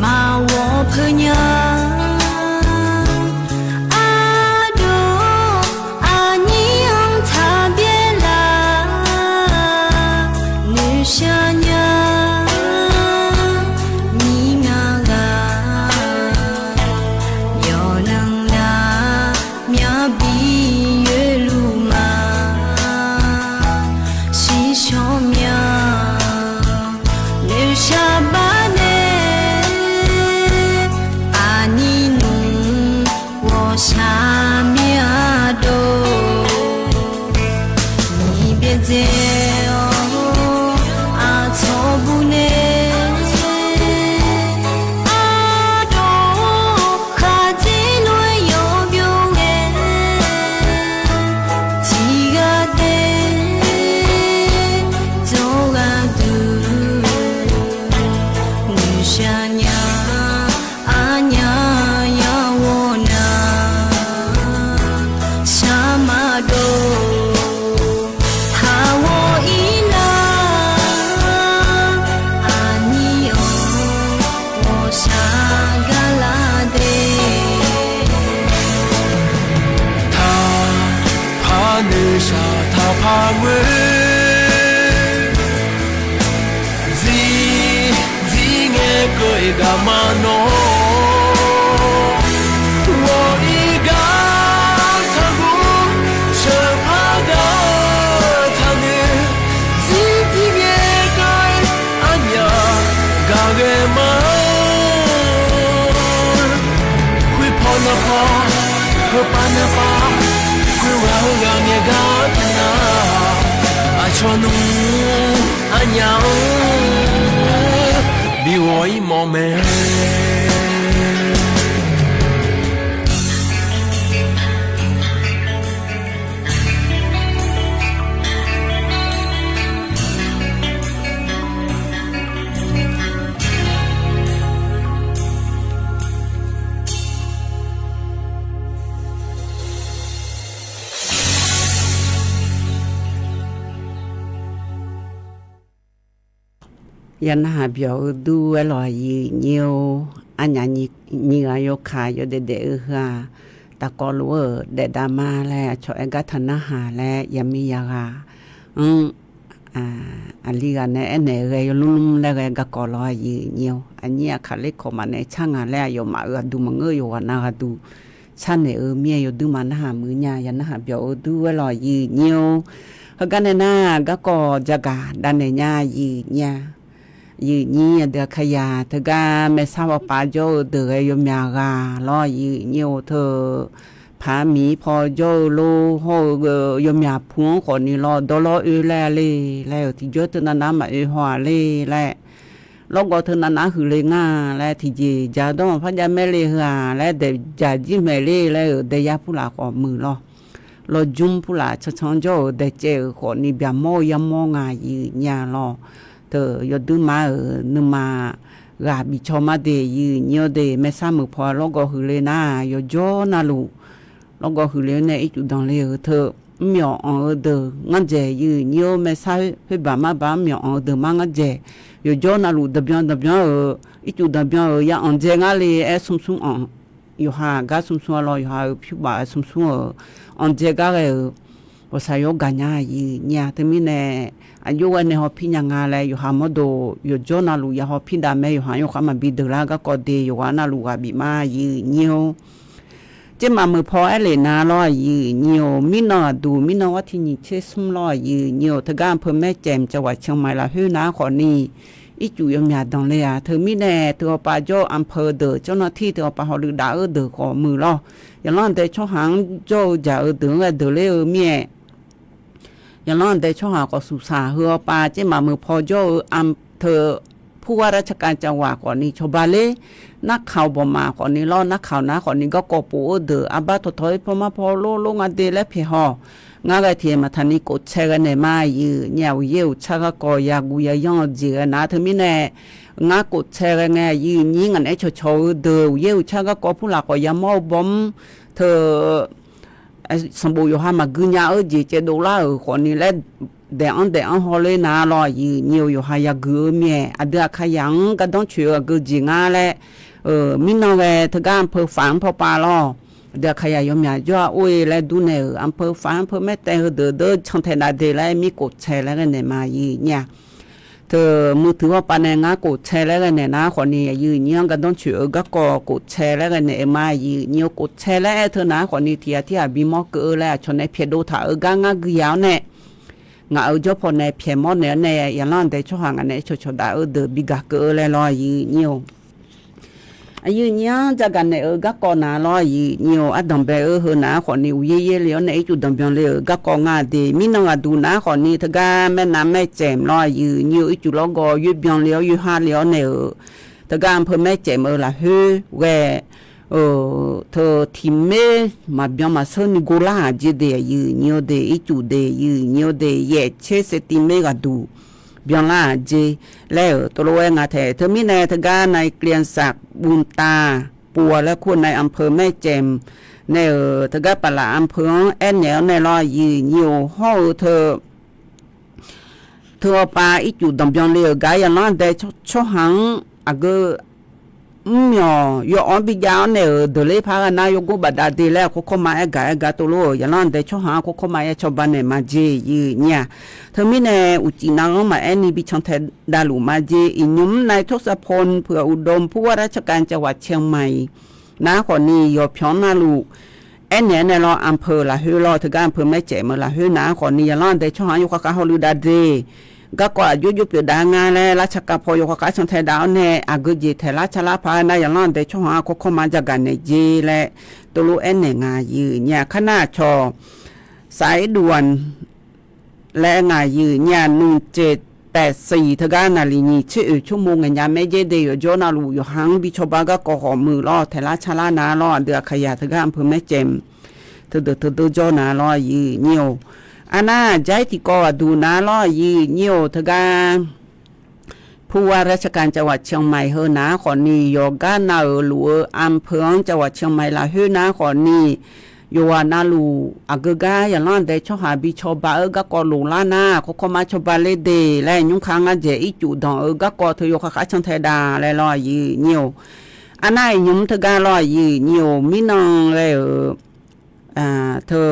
maqghawq peunya, ardov aqnyir-anr taqbyaer laf, noeqshaq nya, mirnga ghaq, yawqnan nar myavbi yoerluf ma, shiqshawr mya, noeqshaq bar nae, aqnyir nmr ghawqshaq myav dov, nyiq byaerdzae-awr aqcawq bu nae, ardov khaqdzer lof-aer yawbyov ghae, tiq ghaq daef dzawr gharduq, noeqshaq nya. Taqpaq ngoer, zir, zir ngae keuv-iq gaq ma nawr, ghawq-ir gar taqguv, sheuqpar gar taqnoeq, zir, zir ngae keuv-ir arnyaf gaq ghae ma. Khoerpaw narpaw, heupav narpav, khoerghaq heughaq ngae gar taqnar, aqcawq nmr arnyaf-anr bi ghawq-ir mawf mae. Yawqnan haq byawq-eu dur-aer lawq, aqyuif nyir-or. Arnyaf nyiq ghaq yawkaq yawdaef daef-eu heu-aq, taqkawv lof-eu daef dav ma laer aqcawq aer gar taqnarhaq laer yaqmiq yaqghaq-anr aqli ghaq nae aernaeq-eu ghae yawlmr lmr laer ghae garkawv lawq, aqyuif nyir-or. Aqnyir aqkaq ler kawq maqnaeq car ngaq laer aqyawfmaf-euq aqduq maqngeur yawqghaq nav ghaqduq sharnaeq-eu mir-aer yawdur ma narhaq muiq nya. Yawqnan haq byawq-eu dur-aer lawq, aqyuif nyir-or. Heugar nae nar garkawv jagaq davnaeq nya, aqyuif nyir-a. Aqyuif nyir aqdui aqkaqyaq teugar maersar hawpav jawr-eu deuq ghae yawmyaq ghaq lawr, aqyuif nyir-or. Teu paq miq paw jawr-eu lor hawr-eu yawmyaq pu-anr khawfni lawr dawrlawr oe laer-a le laer-euq tiqjawr teu navnav maqoe haw-aq le laer, lawrgawv teu navnav huiq le ngar laer tiqjeq jaq dawr maqpar jav maer le heu-aq laer daeq jaq jir maeq le laer-euq daeyar purlaf khawf muiq lawr. Lawrjmr purlaf cancan jawr-euq daeqcaev-euq khawfni byaqmawr-eu yamawr nga, aqyuif nyir-a lawr. Teu yawdur ma-euq nuima ghaq bifcaw mar de, aqyuif nyir-or de. Maersar meuq paw lawrgawv huiq le nar yawqjawr navluf lawrgawv huiq le-awr nae ircuf danq le-euq teu mr myawq anq-eu deuq ngar dzaeq, aqyuif nyir-or. Maersar khoer baq mar baq mr myawq anq-eu deuq mar ngar dzaeq. Yawqjawr navluf danqbyan danqbyan-euq ircuf danqbyan-euq ya anqdzae ngar le-aer smr smr anq. Yawqha gar smr smr-a lawr, yawqha-euq pyur baf-aer smr smr-euq anqdzae gar ghae-euq ghawqshaq yawr gaqnya, aqyuif nyir-a. Teumirnae aqjox ghae nae hawpir nya nga laer yawqha mawrdo yawqjawr navluf ya hawpir dav mae. Yawqha yawkhav maqbi deuq lar garkawv de, yawqghaq navluf ghaq bif ma, aqyuif nyir-or. Tsermaf meuq paw aer lef nar lawr, aqyuif nyir-or. Mirnan ghaqduq mirnan ghartiq nyiq tser smr lawr, aqyuif nyir-or. Teugar anpeu maercaemq cawq ghaq canq maiq lafkhoer nar khawfni ircuf yawmyaq danq le-aq. Teumirnae teu hawpav jawr-eu anpeu deuq, tsawrnan tir teu hawpav hawluiv dav-eu deuq khawf muiq lawr. Yaqlanr aqdae tsawrhaq-anr jawr-eu jaq-eu deuq-anr ghae deuq ler-eu mir-aer, yaqlanr aqdae tsawrhaq khawf suqsaq heu hawpav tsermaf meuq paw jawr-eu anpeu purghar darcar kav cawq ghaq khawfni cawba ler. Narkaq-awq bawqmaf khawfni lawr, narkaq-awq nar khawfni garkawv pov-eu deuq arbar tawqtawq-ir paw mar paw lor lor nga de laer pyaeq haw. Ngar ghae tiq maqtaqni kofcae ghae naeq ma, aqyuif nyir-a. Uqyaer uqtsar garkawv yaguv yayanr-eu jeq ghae nar teumirnae ngar kofcae ghae ngae, aqyuif nyir ngaq naeq-aer cawqcawq-eu deuq uqyaer uqtsar garkawv purlaf khawf yamawr-eu bawmr teu sanqbof yawqha maqgui nya-eu jeq caevdov lar-euq khawfni laer daef-anr daef-anr hawler nar lawr, aqyuif nyir-or. Yawqha yagui-eu mir-aer aqdui aqkaqyaq-anr gardanr coeq-eu aqgeu jeq ngar laer mirnan ghae teugar anpeu faf-anr pawpav lawr. Aqdui aqkaqyaq yawmyaq jawr-a or-e laer durnae-euq anpeu faf-anr anpeu maertaev heudeuq deur cantae dav de laer mir kofcae laer ghae naeq ma, aqyuif nyir-a. Teu muiq teu hawpav nae ngar kofcae laer ghae naeq nar khawfni aqyuif nyir-anr gardanr coeq-eu garkawv kofcae laer ghae naeq-eu ma, aqyuif nyir-or. Kofcae laer aer teu nar khawfni tiq ghaq tir ghaq bimawr keuv-eu laer aqcawq nae pyaeqdov taq-euq gar ngar gui ya-awr nae ngaq-euq jawr paw nae pyaeqmawr naeq-awr nae yaqlanr aqdae tsawrhaq ngaq naeq-aer cawqcawq daf-eu deuq bigaq keuv-eu laer lawr, aqyuif nyir-or. Aqyuif nyir-anr jagaq naeq-euq garkawv nar lawr, aqyuif nyir-or. Ardanq bae-eu heu nar khawfni uqyaer yaer le-awr nae ircuf danqbyan le-euq garkawv nga de. Mirnan ghaqduq nar khawfni teugar maernav maercaemq lawr, aqyuif nyir-or. Ircuf lawrgawv yoer byan le-awr yoer har le-awr nae-euq teugar anpeu maercaemq-eu lafkhoer ghae teu tiq maer maqbyan maqseur ni gor lar-aq jeq de, aqyuif nyir-or de. Ircuf de, aqyuif nyir-or de, yaef tser sae tiq maer ghaqduq byan lar-aq jeq laer-euq tov lof-aer nga tae. Teumirnae teugar nae kliansaq buvtav pov-a laer kur nae anpeu maercaemq nae-euq teugar paqlaf anpeu-anr aernaeq-awr nae lawr, aqyuif nyir-or. Hawr-eu teu teu hawpav ircuf danqbyan le-euq gar yaqlanr aqdae tsawrhaq-anr aqgeu mrmyawq yaw-anr bijav-awr nae-euq deuqler par ghae nar yawgor bafdav de laer aqkawr kawrma aer gaq aer gar tov lor-euq, yaqlanr aqdae tsawrhaq-anr aqkawr kawrma ya cawba naeq ma jeq yir-euq nyir-aq. Teumirnae uqcif nav-anr maqaer ni bi cantae davluf ma jeq. Iqnymr nav-i ทศพล เผื่ออุดม ผู้ว่าราชการจังหวัดเชียงใหม่ nar khawfni yawqpyawq-anr navluf aernaeq-aer nae lawr, อำเภอ lafkhoer lawr, teugar อำเภอ แม่แจ่ม lafkhoer nar khawfni yaqlanr aqdae tsawrhaq-anr yawkhav khav hawluiv dav de. Garkawv aqjox jov pyeuf dav ngar laer larca kav paw yawkhav khav cantae dav-awr nae aqgeujeq taeq larca lar paq-aer nar yaqlanr aqdae tsawrhaq-anr aqkawr kawrma jagaq naeq jeq laer tov lor aernaeq nga yir-euq nyir-aq. Kar nar aqcawq สายด่วน laer ngaq yir-euq nyir-aq, หนึ่งเจ็ดแปดสี่ teugar naqliq nyiq tser oeq tsawrmov ngaeqnya maer jaer de yawqjawr navluf yawqha-anr bi cawba garkawv khawf muiq lawr, taeq larca lar nar lawr, aqdui aqkaqyaq teugar อำเภอ แม่แจ่ม teudeuq teudeur jawr nar lawr yir-euq nyir-or. Arnar jair tiqkawv ghaqduq nar lawr yir-euq nyir-or, teugar ผู้ว่าราชการจังหวัดเชียงใหม่ heu nar khawfni yawqgar nav-euq luf-eu อำเภอ-anr จังหวัดเชียงใหม่ lafkhoer nar khawfni yawqghaq navluf aqgeu gar yaqlanr aqdae tsawrhaq bi cawba-eu garkawv lof lar nar aqkawr kawrma cawba ler de laer nymr kar ngar dzaeq ircuf danq-eu garkawv teu yawkhav khav cantae dav laer lawr yir-euq nyir-or. Arnar iqnymr teugar lawr yir-euq nyir-or, mirnan ghae-euq teu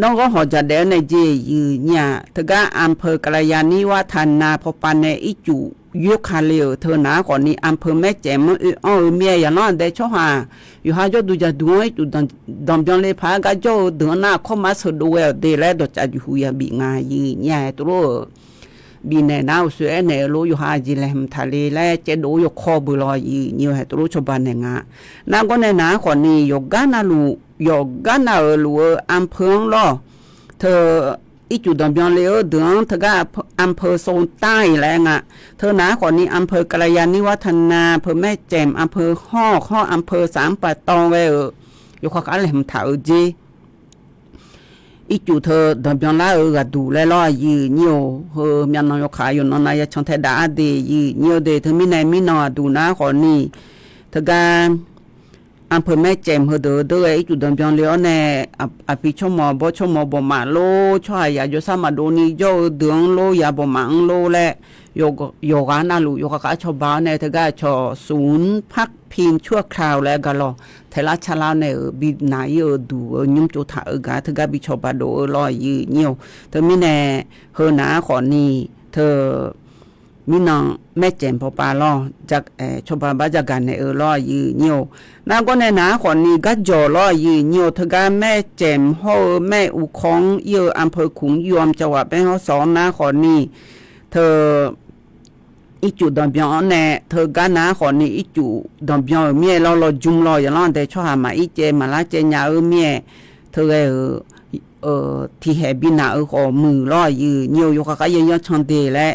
nanrgawr hawq jaqdaef-aer nae jeq yir-euq nyir-aq, teugar อำเภอ กัลยาณิวัฒนา pawpav nae ircuf yoerka le-euq teu nar khawfni อำเภอ แม่แจ่ม-anr oe-anr-eu mir-aer yaqlanr aqdae tsawrhaq yawqha jawrduq jaqduq-anr ircuf danqbyan le paq-aer gar jawr-eu deuq-anr nar aqkawr ma sheuqdov ghae-euq de laer dawqcav juqhu yabi nga yir-euq nyir-aq, haeq tov lor-euq bifnaeq nar uqshoe aernaeq-eu lor, yawqha aqjeq laeqhmq taqle laer caevdov-eu yawkawr beu lawr yir-euq nyir-or, haeq tov lor cawba naeq nga. Nargawr nae nar khawfni yawqgar navluf yawqgar nav-euq luf-eu อำเภอ-anr lawr, teu ircuf danqbyan le-eu deuq-anr teugar อำเภอ โซนใต้ laer nga. Teu nar khawfni อำเภอ กัลยาณิวัฒนา อำเภอ แม่แจ่ม อำเภอ ฮอด ฮอด อำเภอ สามป่าตอง ghae-euq yawkhav khav laeqhmq taq-eu jer ircuf teu danqbyan lar-eu ghaqduq laer lawr yir-euq nyir-or, heu myavnan yawkhav yawqnan nav ya cantae dav-ar de yir-euq nyir-or de. Teumirnae mirnan aqduq nar khawfni teugar อำเภอ แม่แจ่ม heudeuq-eu deur ghae ircuf danqbyan le-awr nae aqpi tsawrmawq bawr tsawrmawq bawqmaf lor, tsawrhaq yaq jawrsar maqdov ni jawr-eu deuq-anr lor, yaq bawqmaf-anr lor laer yawqghaq navluf yawkhav khav cawba-awr nae teugar aqcawq ศูนย์พักพิงชั่วคราว laer gaq lawq, taeq lar car lar nae-euq bi naq-ir-eu duq-eu nymr tsov taq-eu gaq teugar bi cawba dov-eu lawr yir-euq nyir-or. Teumirnae heu nar khawfni teu mirnan แม่แจ่ม pawpav lawr, cawba bar jagaq naeq-eu lawr yir-euq nyir-or. Nargawr nae nar khawfni garjawq lawr yir-euq nyir-or, teugar แม่แจ่ม hawr-eu แม่อุคอง ir-eu อำเภอขุนยวม จังหวัดแม่ฮ่องสอน nar khawfni teu ircuf danqbyan-anr nae teugar nar khawfni ircuf danqbyan-euq mir-aer lawr, lawr jmr lawr, yaqlanr aqdae tsawrhaq maqir caev maqlar caev nya-eu mir-aer, teughae-euq tiqhaeq bi naq-eu khawf muiq lawr yir-euq nyir-or, yawkhav khav yanyanr can de laer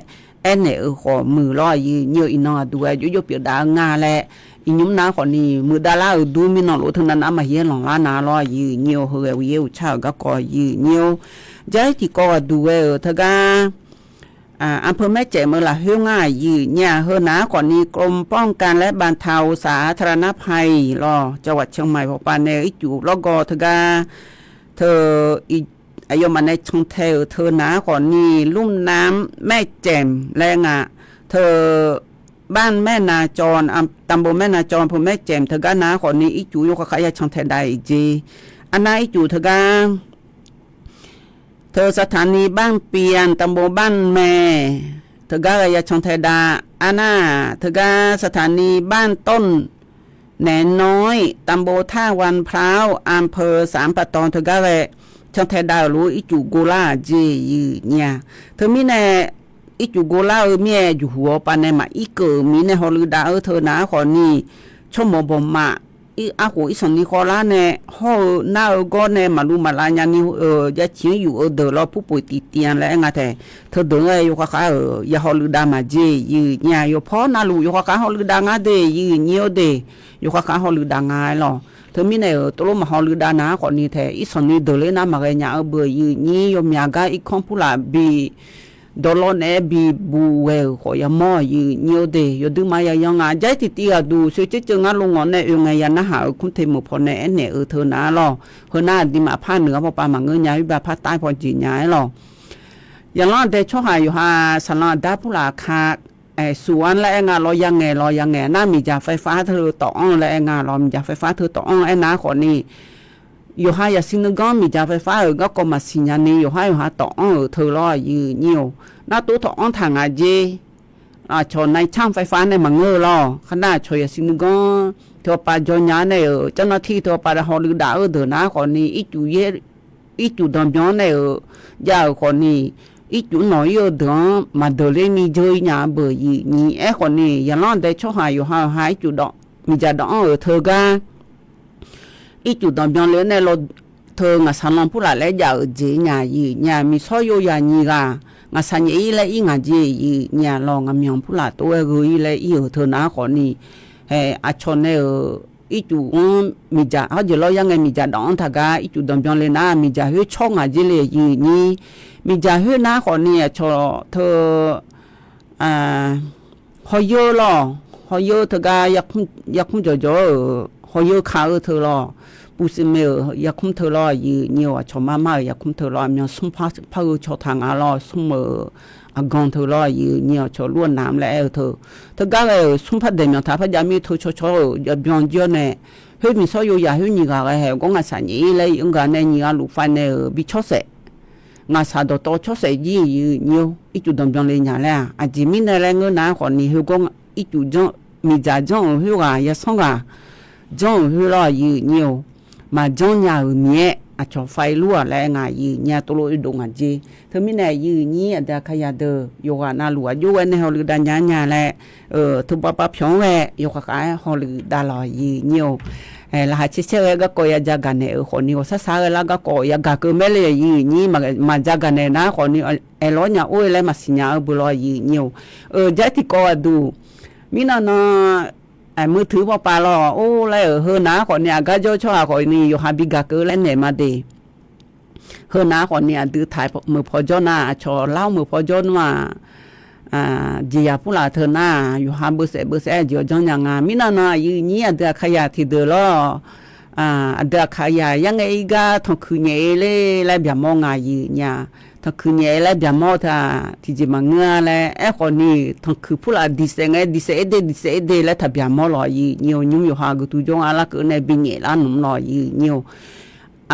aernaeq-eu khawf muiq lawr yir-euq nyir-or, iqnan aqduq-aer jov jov pyeuf dav-eu nga laer iqnymr nar khawfni muiqdav lar-euq dur mirnan lof teunav nav maqyaer lanqlar na lawr yir-euq nyir-or, heughae uqyaer uqcar-euq garkawv yir-euq nyir-or. Jar-ir tiqkawv ghaqduq ghae-euq teugar อำเภอแม่แจ่ม eu lafkhoer ngar-aq yir-euq nyir-aq, heu nar khawfni กรมป้องกันและบรรเทาสาธารณภัย lawr, จังหวัดเชียงใหม่ pawpav nae ircuf lawrgawv teugar teu aqyawfmaf nae cantae-euq teu nar khawfni ลุ่มน้ำแม่แจ่ม laer nga. Teu บ้านแม่นาจร ตำบลแม่นาจร อำเภอแม่แจ่ม teugar nar khawfni ircuf yawkhav khav ya cantae dav-iq jer. Arnar ircuf teugar teu สถานีบ้านเปียน ตำบลบ้านแม teugar ghae ya cantae dav. Arnar teugar สถานีบ้านต้นแหนน้อย ตำบลท่าวังพร้าว อำเภอสามป่าตอง teugar ghae cantae dav-euq lof ircuf gov lar-aq jeq yir-euq nyir-a. Teumirnae ircuf gov lar-eu mir-aer juqhuq-awr pav nae maqir keuv-euq mirnae hawluiv dav-eu teu nar khawfni tsawrmawq bawqmaf arkhof irsanqni khawvlar nae hawr-eu nar-eu gawr nae maqluv maqlav nyani jaciq-anr yuf-eu deuq lawr purpoeq tiqtiv-a laer aer nga tae. Teudeuq-anr ghae yawkhav khav-euq ya hawluiv dav maqjeq yir-euq nyir-a. Yawqpawr navluf yawkhav khav hawluiv dav ngar de yir-euq nyir-or de. Yawkhav khav hawluiv dav nga-aer lawr. Teumirnae-euq tov lof maq hawluiv dav nar khawfni tae irsanqni deuq ler nar maqghae nya-eu beu yir-euq nyir, yawmyaq gar irkanr purlaf bi dawqlawr naeq-aer bi bu ghae-euq khawf yamawr-aq yir-euq nyir-or de. Yawduir ma yayanr nga. Jar-ir tiqtiv ghaqduq soeqtser ceuv ngar lo ngawq nae oe ngae ya narhaq-euq kmr te meuq paw nae aernaeq-euq teu nar-ar lawr. Heu nar aqduimaf par nuiq-ar pawpav maqngeur nya-ir ba par tav-ir paw jeq nya-aer lawr. Yaqlanr aqdae tsawrhaq yawqha saqlanq aqdar purlaf ka Suq-anr laer aer nga lawr, yangaeq lawr, yangaeq nar miqdzaq faifar teu tawf-anr laer aer nga lawr, miqdzaq faifar teu tawf-anr aernar khawfni, yawqha yaqsiq nuiganr miqdzaq faifar-euq garkawv maqsiq nya ni yawqhar yawqha tawf-anr-euq teu lawr, aqyuif nyir-or. Nar tov tawf-anr taq ngaq jer. Aqcawq นายช่างไฟฟ้า nae maqngeur-eu lawr. Khar nar aqcawq yaqsiq nuiganr teu-awr pav jawrnya-anr nae-euq เจ้าหน้าที่ teu-awr pav hawluiv daf-eu deuq nar khawfni, ircuf danqbyan-anr nae-euq jav-euq khawfni, ircuf nawq ir-eu deuq-anr maqdeuq ler ni dzeur ir nya-a beuq, aqyuif nyir. Aerkhawfni, yaqlanr dae tsawrhaq yawqha yawqha ircuf dawq, miqdzaq dawq-anr-euq teu gar ircuf danqbyan le-anr nae law teu ngaqsaq lan purlaf laer jav-euq jeq nya, aqyuif nyir-a. Miqsawr yo yaq nyiq ghaq ngaqsaq nyaef ir laer ir ngaq jeq, aqyuif nyir-a. Lawq, ngaqmyanq purlaf tov-aer gheu ir laer ir-euq teu nar khawfni, aqcawq nae-euq ircuf-anr miqdzaq hawrjeq lawr yar ngae miqdzaq dawq-anr taq gar ircuf danqbyan le nar miqdzaq khoer tsawr ngaq jer le, aqyuif nyir. Miqdzaq khoer nar khawfni aqcawq teu hawyer lawr, hawyer teugar yarkmr jawqjawq-eu hawyer ka-eu teu lawr, ปูนซีเมนต์-euq yarkmr teu lawr, aqyuif nyir-or. Aqcawq mar mar-euq yarkmr teu lawr, aqmyan smr par-eu cawtaq nga lawr, smr-euq aqgan teu lawr, aqyuif nyir-or. Aqcawq lur-eu namq laer aer-eu teu, teugar ghae-euq smr par daeq myanq taq par jav mir teu cawcaw-euq jawbyan jir-awr nae, khoer miqsawr yo yaq khoer nyiq ghaq ghae haeq gawr ngaqsaq nyaef ir laer, iq-anr gaq nae nyiq ghaq luf fav nae-euq bi tsawrsaef, ngaqsaq dawqtawv tsawrsaef jir, aqyuif nyir-or. Ircuf danqbyan le nya laer-aq, aqjeq mirnae laer ngeur nar khawfni, khoergawr ircuf janr, miqdzaq janr-euq khoerghaq, yawsanr ghaq janr-euq khoer lawr, aqyuif nyir-or. Maqjanr nya-euq Miqyaer aqcawq fav-ir lur-aq laer aer nga, aqyuif nyir-a. Tov lof oedov ngaq jer. Teumirnae aqyuif nyir aqdui aqkaqyaq deuq yawqghaq navluf aqjox ghae nae hawluiv dav nya nya laer, teu bavbav pyawq-anr ghae yawkhav khav-aer hawluiv dav lawq, aqyuif nyir-or. Laqkhaq caer caer ghae garkawv ya ja gaq naeq-euq khawfni, ghawqshar shar ghae lar garkawv ya gaq keuv mae le, aqyuif nyir. Maqja gaq naeq nar khawfni, aerlawr nya or-e laer maqsiq nya-eu beu lawr, aqyuif nyir-or. Jar tiqkawv aqduq mirnan nan, muiq teuq bawpav lawr or laer-euq heu nar khawfni, aqgar jawr tsawrhaq khawfni yawqha bi gaq keuv laer naeq ma de. Heu nar khawfni aqdui taq meuq paw jawr nar, aqcawq lar meuq paw jawr nmr-aq, jeqzaq purlaf teu nar, yawqha beusaef beusaef-aer jeq-awr janrnya nga. Mirnan nan aqyuif nyir aqdui aqkaqyaq tiqdeuq lawr, aqdui aqkaqyaq yar ngae ir gar tanqkuiq nyaef-e ler laer byaqmawr nga, aqyuif nyir-a. Tanqkuiq nyaef-e laer byaqmawr teu-aq tiqjeq maqngeur-a laer aerkhawfni, tanqkuiq purlaf diqsaef ngae diqsaef-ir de diqsaef-ir de laer taq byaqmawr lawq, aqyuif nyir-or. Nymr yawqha geuqtuv jawr nga lar keuv nae bi nyaef lar nmr lawq, aqyuif nyir-or.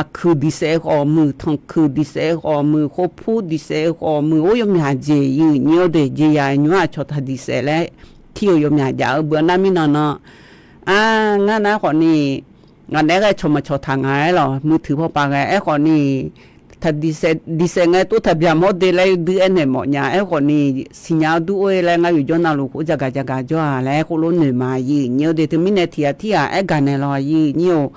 Aqkuiq diqsaef khawf muiq, tanqkuiq diqsaef khawf muiq, khopur diqsaef khawf muiq, or yawmyaq jeq, aqyuif nyir-or de. Jeqzaq nymr aqcawq taq diqsaef laer tir-euq yawmyaq jav-eu beu nar mirnan nan, ngar nar khawfni, ngaq naeq-aer ghae cawq maqcawq taq nga-aer lawq, muiq teuq pawpav ghae aerkhawfni, taq diqsaef ngae tov taq byaqmawr de laer dui aernaeq mawf nya. Aerkhawfni, siqnya-awr dur or-e laer ngar yawqjawr navluf khof jagaq jagaq jawr-aq laer aer khoerlof noeq ma, aqyuif nyir-or de. Teumirnae tiq ghaq tirghaq aer gaq naeq lawq, aqyuif nyir-or.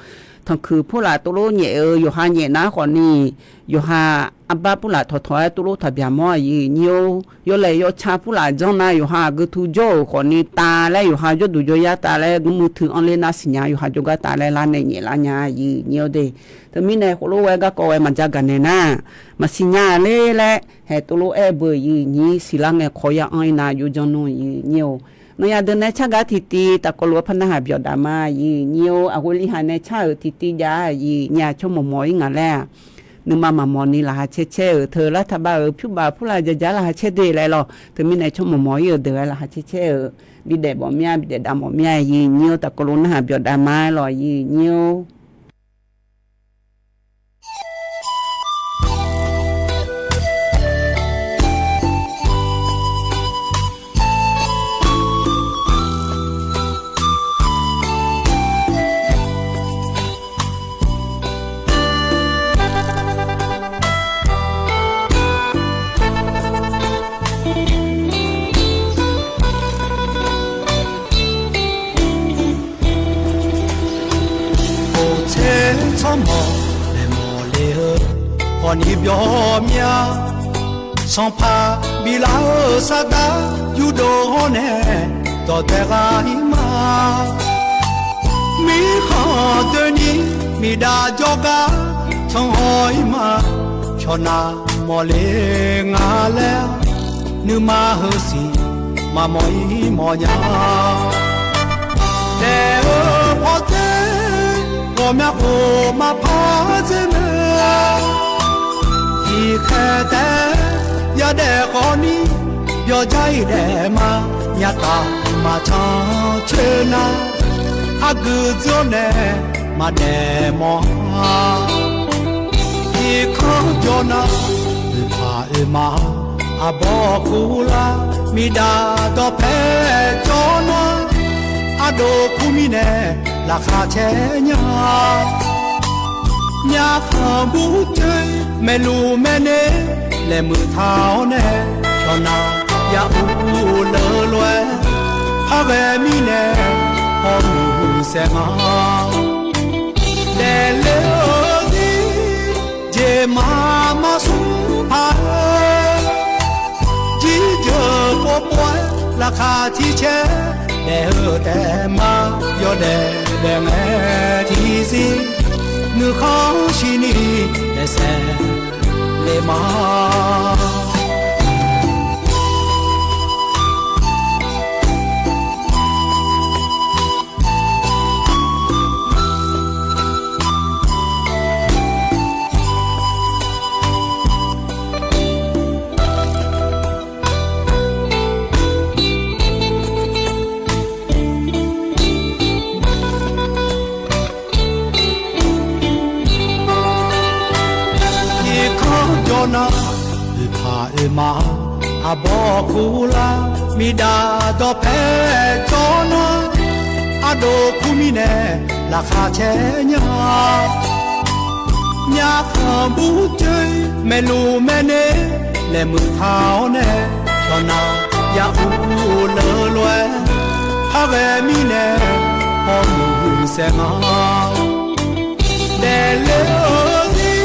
Tanqkuiq purlaf tov lof nyaef-eu yawqha nyaef nar khawfni, yawqha arbar purlaf tawqtawq-aer tov lof taq byaqmawr, aqyuif nyir-or. Yawlaeq yawca purlaf janr nar yawqha geuqtuv jawr-euq khawfni tav laer, yawqha jawrduq jawryar tav laer, muiq teuq anr ler nar siqnya yawqha jawrgar tav laer lar nae nyaef lar nya, aqyuif nyir-or de. Teumirnae khoerlof ghae garkawv ghae maqja gaq naeq nar, maqsiq nya ler laer haeq tov lof aer-eu beu, aqyuif nyir. Siqlar ngae kawq ya anr-ir nar jov janr nmr, aqyuif nyir-or. Nawnyaf deuq nae car gar tiqtiv tafkawv lof-aer par narhaq byawq dav ma, aqyuif nyir-or. Aqghoe lihaq nae car-euq tiqtiv jav-a, aqyuif nyir-a. Tsawrmawq mawq-ir ngaq laer-aq, nuima maqmawf ni laqkhaq caer caer-euq teu lar taqbav-euq pyur baf purlaf jaja laqkhaq caer de laer lawq. Teumirnae tsawrmawq mawq-ir-euq deuq-aer laqkhaq caer caer-euq, bidaef mawf mir-a, bidaef dav mawf mir-a, aqyuif nyir-or. Tafkawv lof narhaq byawq dav ma-aer lawq, aqyuif nyir-or. Oqtser tsawrmawq naeq mawq le-eu hawq ni byawq mya. Sanqpaq biflaf-euq saqdaq yurdov hawr nae dawqdae gha-ir ma. Mirkhanq doeni miqdav jawrgar can haw-ir ma. Cawqnav mawq le nga laer nuima heusiq maqmawq-ir mawq nya. Daef-eu pawdzer ghawqmya khof maqpar dzer mae. Tiqkhaeq taef yadaef khawfni Yawqjar-iq daef ma, nyataf maqcan coer nar, argui dzeur-awr nae maqdaef mawf-a. Irkanr jawr nar, oeqpaq oeqma, arbawr kurlar, miqdaq dawqpae jawr nar, ardov kur mirnae laqkhaq caer nya. Myavkhanq burcoer maeqluf maeqner laeqhmq taq-awr nae, dawqnaq ya'uv leulof-aer, par ghae mirnae hawmuiq saeq nga. Daefle-eu zir jeq maqma smr paq-aer, jirjeuq povpov-aer laqkhaq tiq caer daef-eu taef ma. Yawdaef daefngae tiqzir, nuikhanr shirni daefsaef le ma. Irkanr jawr nar, oeqpaq oeqma, arbawr kurlar, miqdaq dawqpae jawr nar, ardov kur mirnae laqkhaq caer nya. Myavkhanq burcoer maeqluf maeqner laeqhmq taq-awr nae, dawqnaq ya'uv leulof-aer, par ghae mirnae hawmuiq saeq nga. Daefle-eu zir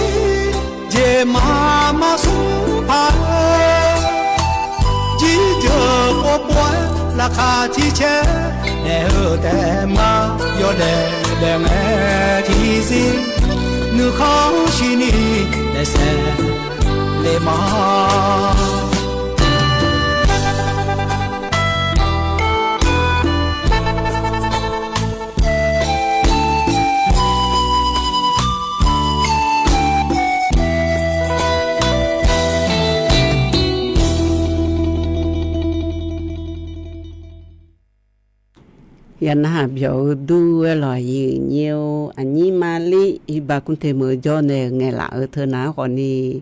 jeq maqma smr paq-aer, jirjeuq povpov-aer laqkhaq tiq caer daef-eu taef ma. Yawdaef daefngae tiqzir, nuikhanr shirni daefsaef le ma. Yawqnan haq byawq-eu dur-aer lawq, aqyuif aqnyir-or. Aqnyir Marlip Iqbax Kurteq meuq-eu jawr nae ngaeqlaf-eu teu nar khawfni,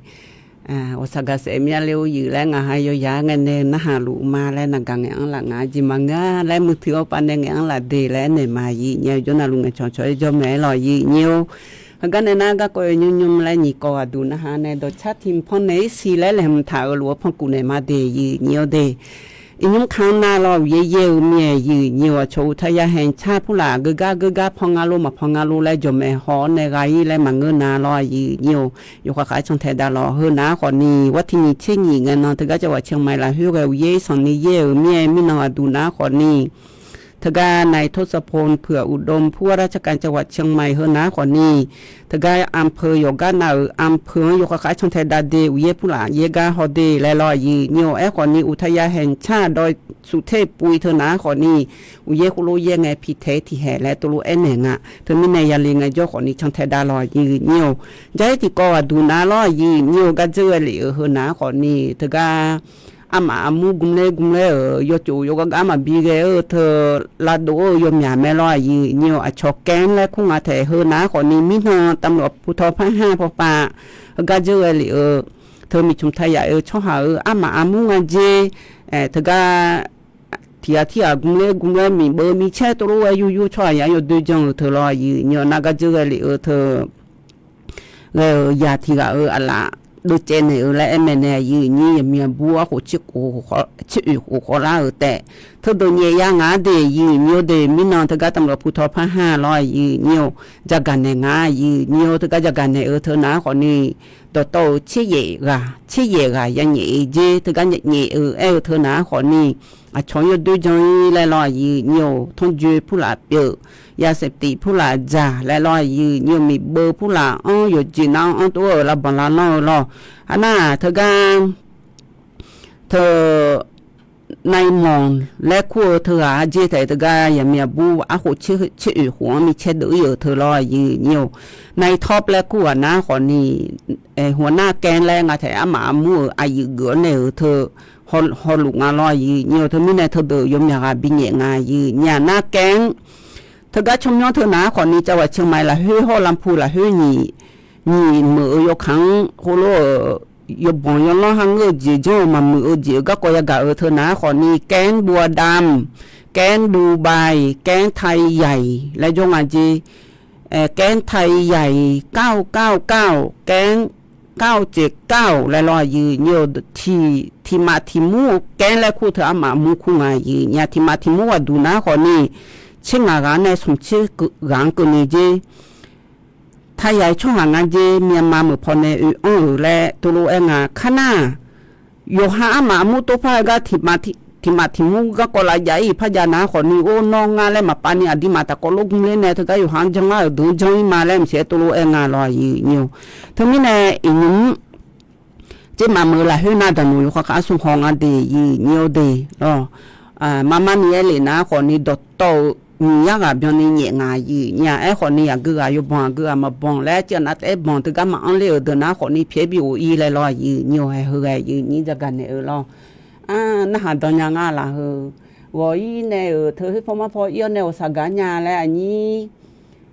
ghawqshaq gaqsaef myav le-or yuif laer ngaq ha yawyaq-aer ngae nae narhaq luf ma laer naqgaq ngaeq-anr laf ngaq jeq maqngeur laer muiqtui-awr pav nae ngaeq-anr laf de laer aernaeq ma. Aqyuif aqnyir-or, jawr navluf ngaeqcawq cawq-aer jawr mae-aer lawq, aqyuif aqnyir-or. Heugar nae nar garkawv-eu nymrnymr laer nyiq kawv ghaq duq narhaq nae dawqcar tiq pannaeq-ir siq laer laeqhmq taq-euq lof-aer pankuv naeq ma de, aqyuif aqnyir-or de. Iqnymr kanr nar lawr, uqyaer yaer-eu mir-aer, aqyuif aqnyir-or, aqcawq uqtaf ya haeq car purlaf geugar geugar pan nga lor maqpan nga lor laer jawqmaeq haw-awr nae gha-ir laer maqngeur nar lawr, aqyuif aqnyir-or. Yawkhav khav-aer cantae davlawq. Heu nar khawfni, war tiq nyiq tser nyiq ngae nan teugar cawq ghaq ciq maeq lafkhoer ghae uqyaer sanqni yaer-euq mir-aer, mirnan aqduq nar khawfni, teugar nai tor sanqpov puiq-aq uqdov pur gharduq carkav cawq ghaq ciq maeq heu nar khawfni, teugar anpeu yawqgar nav-euq anpeu-anr yawkhav khav-aer cantae dav de, uqyaer purlaf yaer gar haw de laer lawr, aqyuif aqnyir-or. Aerkhawfni uqtaf ya haeq car dawq suf ter puiv teu nar khawfni, uqyaer khoerlof yaer ngae piqtaeq-ir tiqhaeq laer tov lof aernaeq nga. Teumirnae yale ngaejawr khawfni cantae davlawq, aqyuif aqnyir-or. Jar-ir tiqkawv ghaq duq nar lawr, aqyuif aqnyir-or, gar dzeur ghae lef-euq heu nar khawfni, teugar armaf armur gmler gmler-euq yawcof yawgar gar maqbi ghae-eu teu lavdov-eu yawmyaq mae lawr, aqyuif aqnyir-or. Aqcawq kaer-anr laer kur nga taef heu nar khawfni, mirnan ตำรวจภูธรภาคห้า pawpav heugar dzeur ghae lef-eu teu miqcmq taq yaf-eu tsawrhaq-euq armaf armur nga jer, teugar tiq ghaq tirghaq gmler gmler miqbeuv micaer tov lof-aer yur yur tsawrhaq yar yawdoer jan-euq teu lawr, aqyuif aqnyir-or. Nar gar dzeur ghae lef-eu teu ghae-euq yaq tiq ghaq-euq aqlaf deuvcaev naeq-eu laer aer mae nae, aqyuif aqnyir, yaqmiq aqbur arkhof tser khof khawf lar-euq taef, teudeuq nyaef ya ngaq-ar de, aqyuif aqnyir-or de. Mirnan teugar ตำรวจภูธรภาคห้า lawr, aqyuif aqnyir-or, jagaq naeq nga, aqyuif aqnyir-or. Teugar jagaq naeq-eu teu nar khawfni, dawqtawv-euq tser yaef ghaq tser yaef ghaq ya nyaef-eu jer, teugar nyaef nyaef-euq aer-eu teu nar khawfni, aqcawq-anr yawdoer jan-ir laer lawr, aqyuif aqnyir-or. Tanrjoe purlaf pyeuf, yasaeqtif purlaf dzaq laer lawr, aqyuif aqnyir-or. Miqbeuv purlaf-anr yawqjeq nar-anr anr tov-eu lavbanq lavlanr-eu lawr. Arnar teugar teu Nai Manq laer kur-eu teughaq-a jer taef teugar yaqmiq aqbur arkhof tser oeq khof-anr micaer deuv ir-euq teu lawr aqyuif nyir-or. Nai Tawr laer kur ghaq nar khawfni, Hawnar Kaer laer nga taef armaf armur-euq aqyuif geuf-awr nae-euq teu hawluf nga lawr aqyuif nyir-or. Teumirnae teudeuq yawmyaq ghaq binyaef nga aqyuif nyir-aq nar Kaer teugar tsawrmyanr teu naq-aer khawfni cavghaq Ciangmaeq lafkhoer hawr Lanpu lafkhoer nyiq meuq-eu yawkaq-anr khoerlof-euq yawbanq yawlanr kharngeur-eu jeq janr-eu maqmuiq-eu jeq-euq garkawv yagaq-euq teu naq-aer khawfni Kaer Buvdam, Kaer Dubai, Kaer Tayaq laer jawr nga jer. Kaer Tayaq kar-eu kar-eu kar-eu Kaer kar-eu jeq kar-euq laer lawr aqyuif nyir-or. Tiq tiqmaf tiqmur-eu Kaer laer kur teu armaf mur kur nga aqyuif nyir-aq tiqmaf tiqmur ghaqduq nar khawfni tser ngaq ghaq-anr nae smq tser ghaq-anr keuvni jer. Tayaq-iq tsawrhaq nga jer Myanmar meuq pawnae oe-anr-euq laer teulof-aer nga kar nar, yawqha armaf armur tov par-eu gar tiqmaf tiqmur garkawv lavjav ir-iq par jav nar khawfni or nawr ngar laer maqpav ni aqduimaf taqkawv lor gmr ler nae teugar yawqha-anr janr lar-euq deuq-anr janr ir ma laer mqsiq-aer teulof-aer nga lawr aqyuif nyir-or. Teumirnae iqnymr Tsermaf meuq-eu lafkhoer nar daqnoeq yawkhav khav arsmq haw nga de aqyuif nyir-or de lawr. Marmar ni aer lef nar khawfni dawqtawv-eu nyiq yar ghaq byanni nyaef ngaq aqyuif nyir-aq aer khawfni aqgeu ghaq yawbanq aqgeu ghaq maqbanq laer ceuv nav taef-aer banq teugar maqanr ler-euq deuq nar khawfni pyaeq-aer bi ghof ir laer lawr aqyuif nyir-or. Haeq heu ghae aqyuif nyir jaga naeq-eu lawr. Narhaq dan nya nga laf heu. Ghawq ir nae-euq teu khoer paw mar paw ir-awr nae ghawqshaq gaq nya laer aqnyir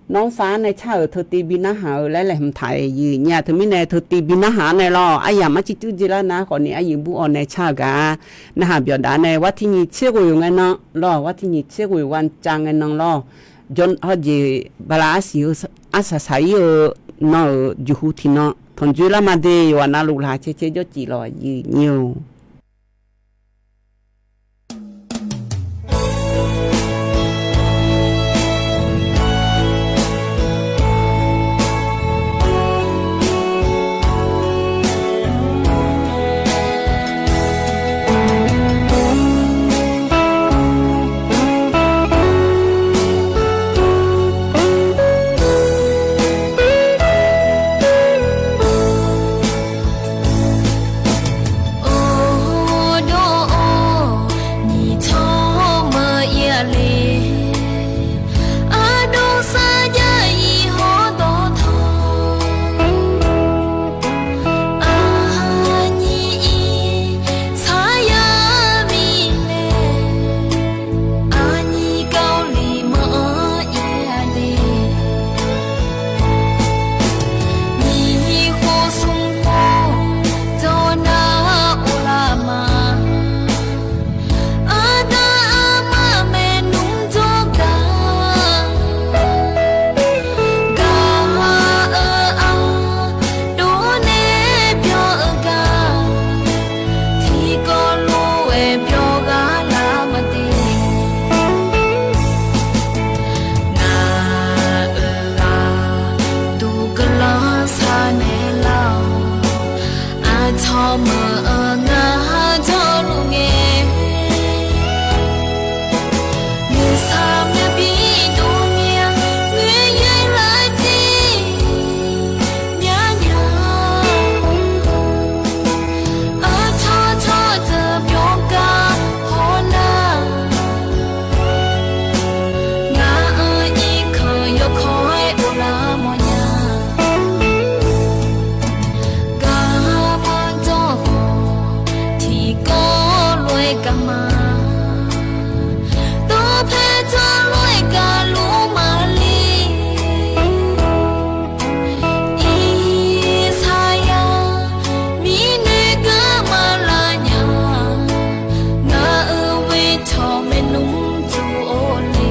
Nawr sar nae car-euq teutiv bi narhaq-eu laer laeqhmq taq-aer aqyuif nyir-aq teumirnae teutiv bi narhaq-anr nae lawr aryamq arciv cuiv jeq lar nar khawfni aryuif bur-awr nae car-eu gaq-a. Narhaq byawqdaq nae war tir nyiq tser ghoeq ngae nan lawr, war tir nyiq tser ghoeq war cav ngae nan lawr. Jawr hawjeq bala arsiq-eu arsaq saq ir-eu nan-euq jeqhu tiqnan tanqdzoer lar ma de yawqghaq navluf laq cae cae jawr cif lawq aqyuif nyir-or. Aqdawq sar jav-iq hawdawq tawq, aqnyir ir saqyaq mirnae, aqnyir Kali maqanr ir-a de. Nyiq khof smq khof dawq nar of lar ma. Aqda aqma maernmr jawrgar, gaq-eu aqdawr nae byan-eu gar, tiqkawv lof-aer byawq ghaq lar ma de. Ngaq-euq ghaq duq guiqlanq sar naeq lar-awq. Aqcawq meuq-eu ngar jawrluf ngae, nuisar myav bi dov myav, ngoer yaer lar jir myav nya. Aqcawq cawq deuq byawq gar hawnar, ngaq-euq irkanq yawkawr-aer of lar mawrnya. Garma dawr khawf tiqkawv lof-aer gaq ma. Dawrpae dawrlof-aer gaqluf maqle. Irsaqyar mirnae garma lavnya. Ngaq-euq ghoer cawq maernmr duq or le.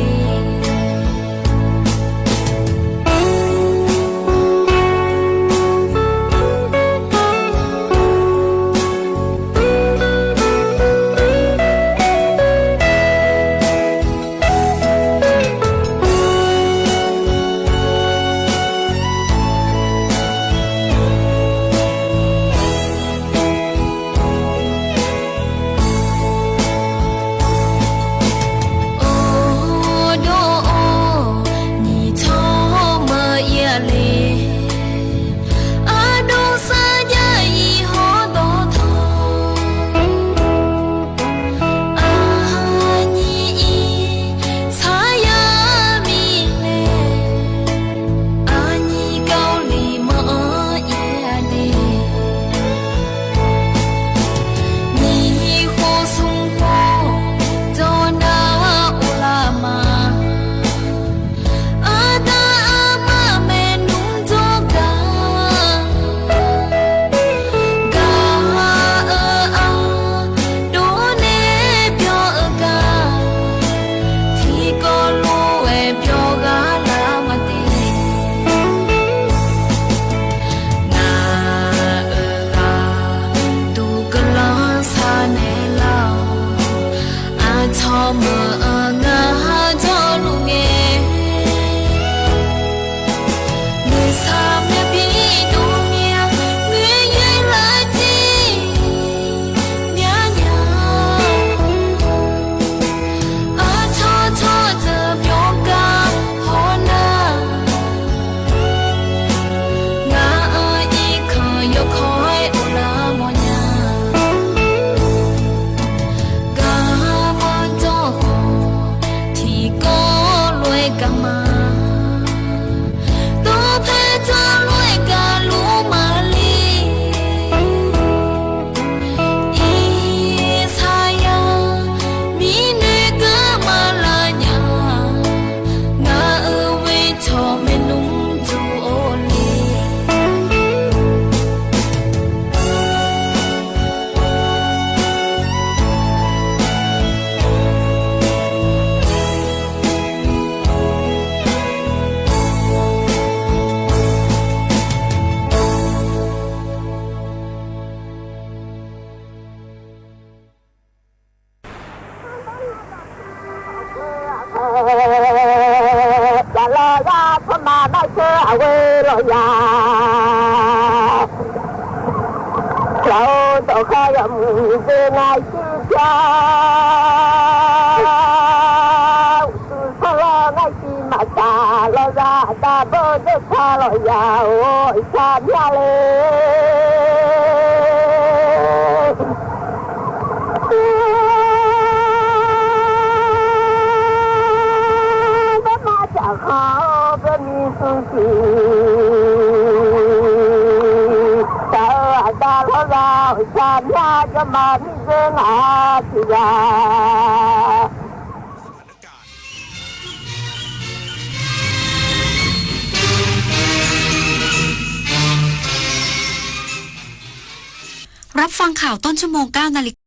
Aqghoe lawqya, laf-eu dawqkhar yawmuiq miqdzer ngar shuir pya. Uqduq sarlawr ngar siq maqtaf lawqza, aqda bawr dzeur ta lawqya-or, iqsar mya le. Bawrma jaqkhanq-awr bawrni smr siq, taf-eu aqda lawqza, iqsar mya jawrma miqdzer ngaq tiq ghaq. รับฟังข่าวต้นชั่วโมง เก้านาฬิกา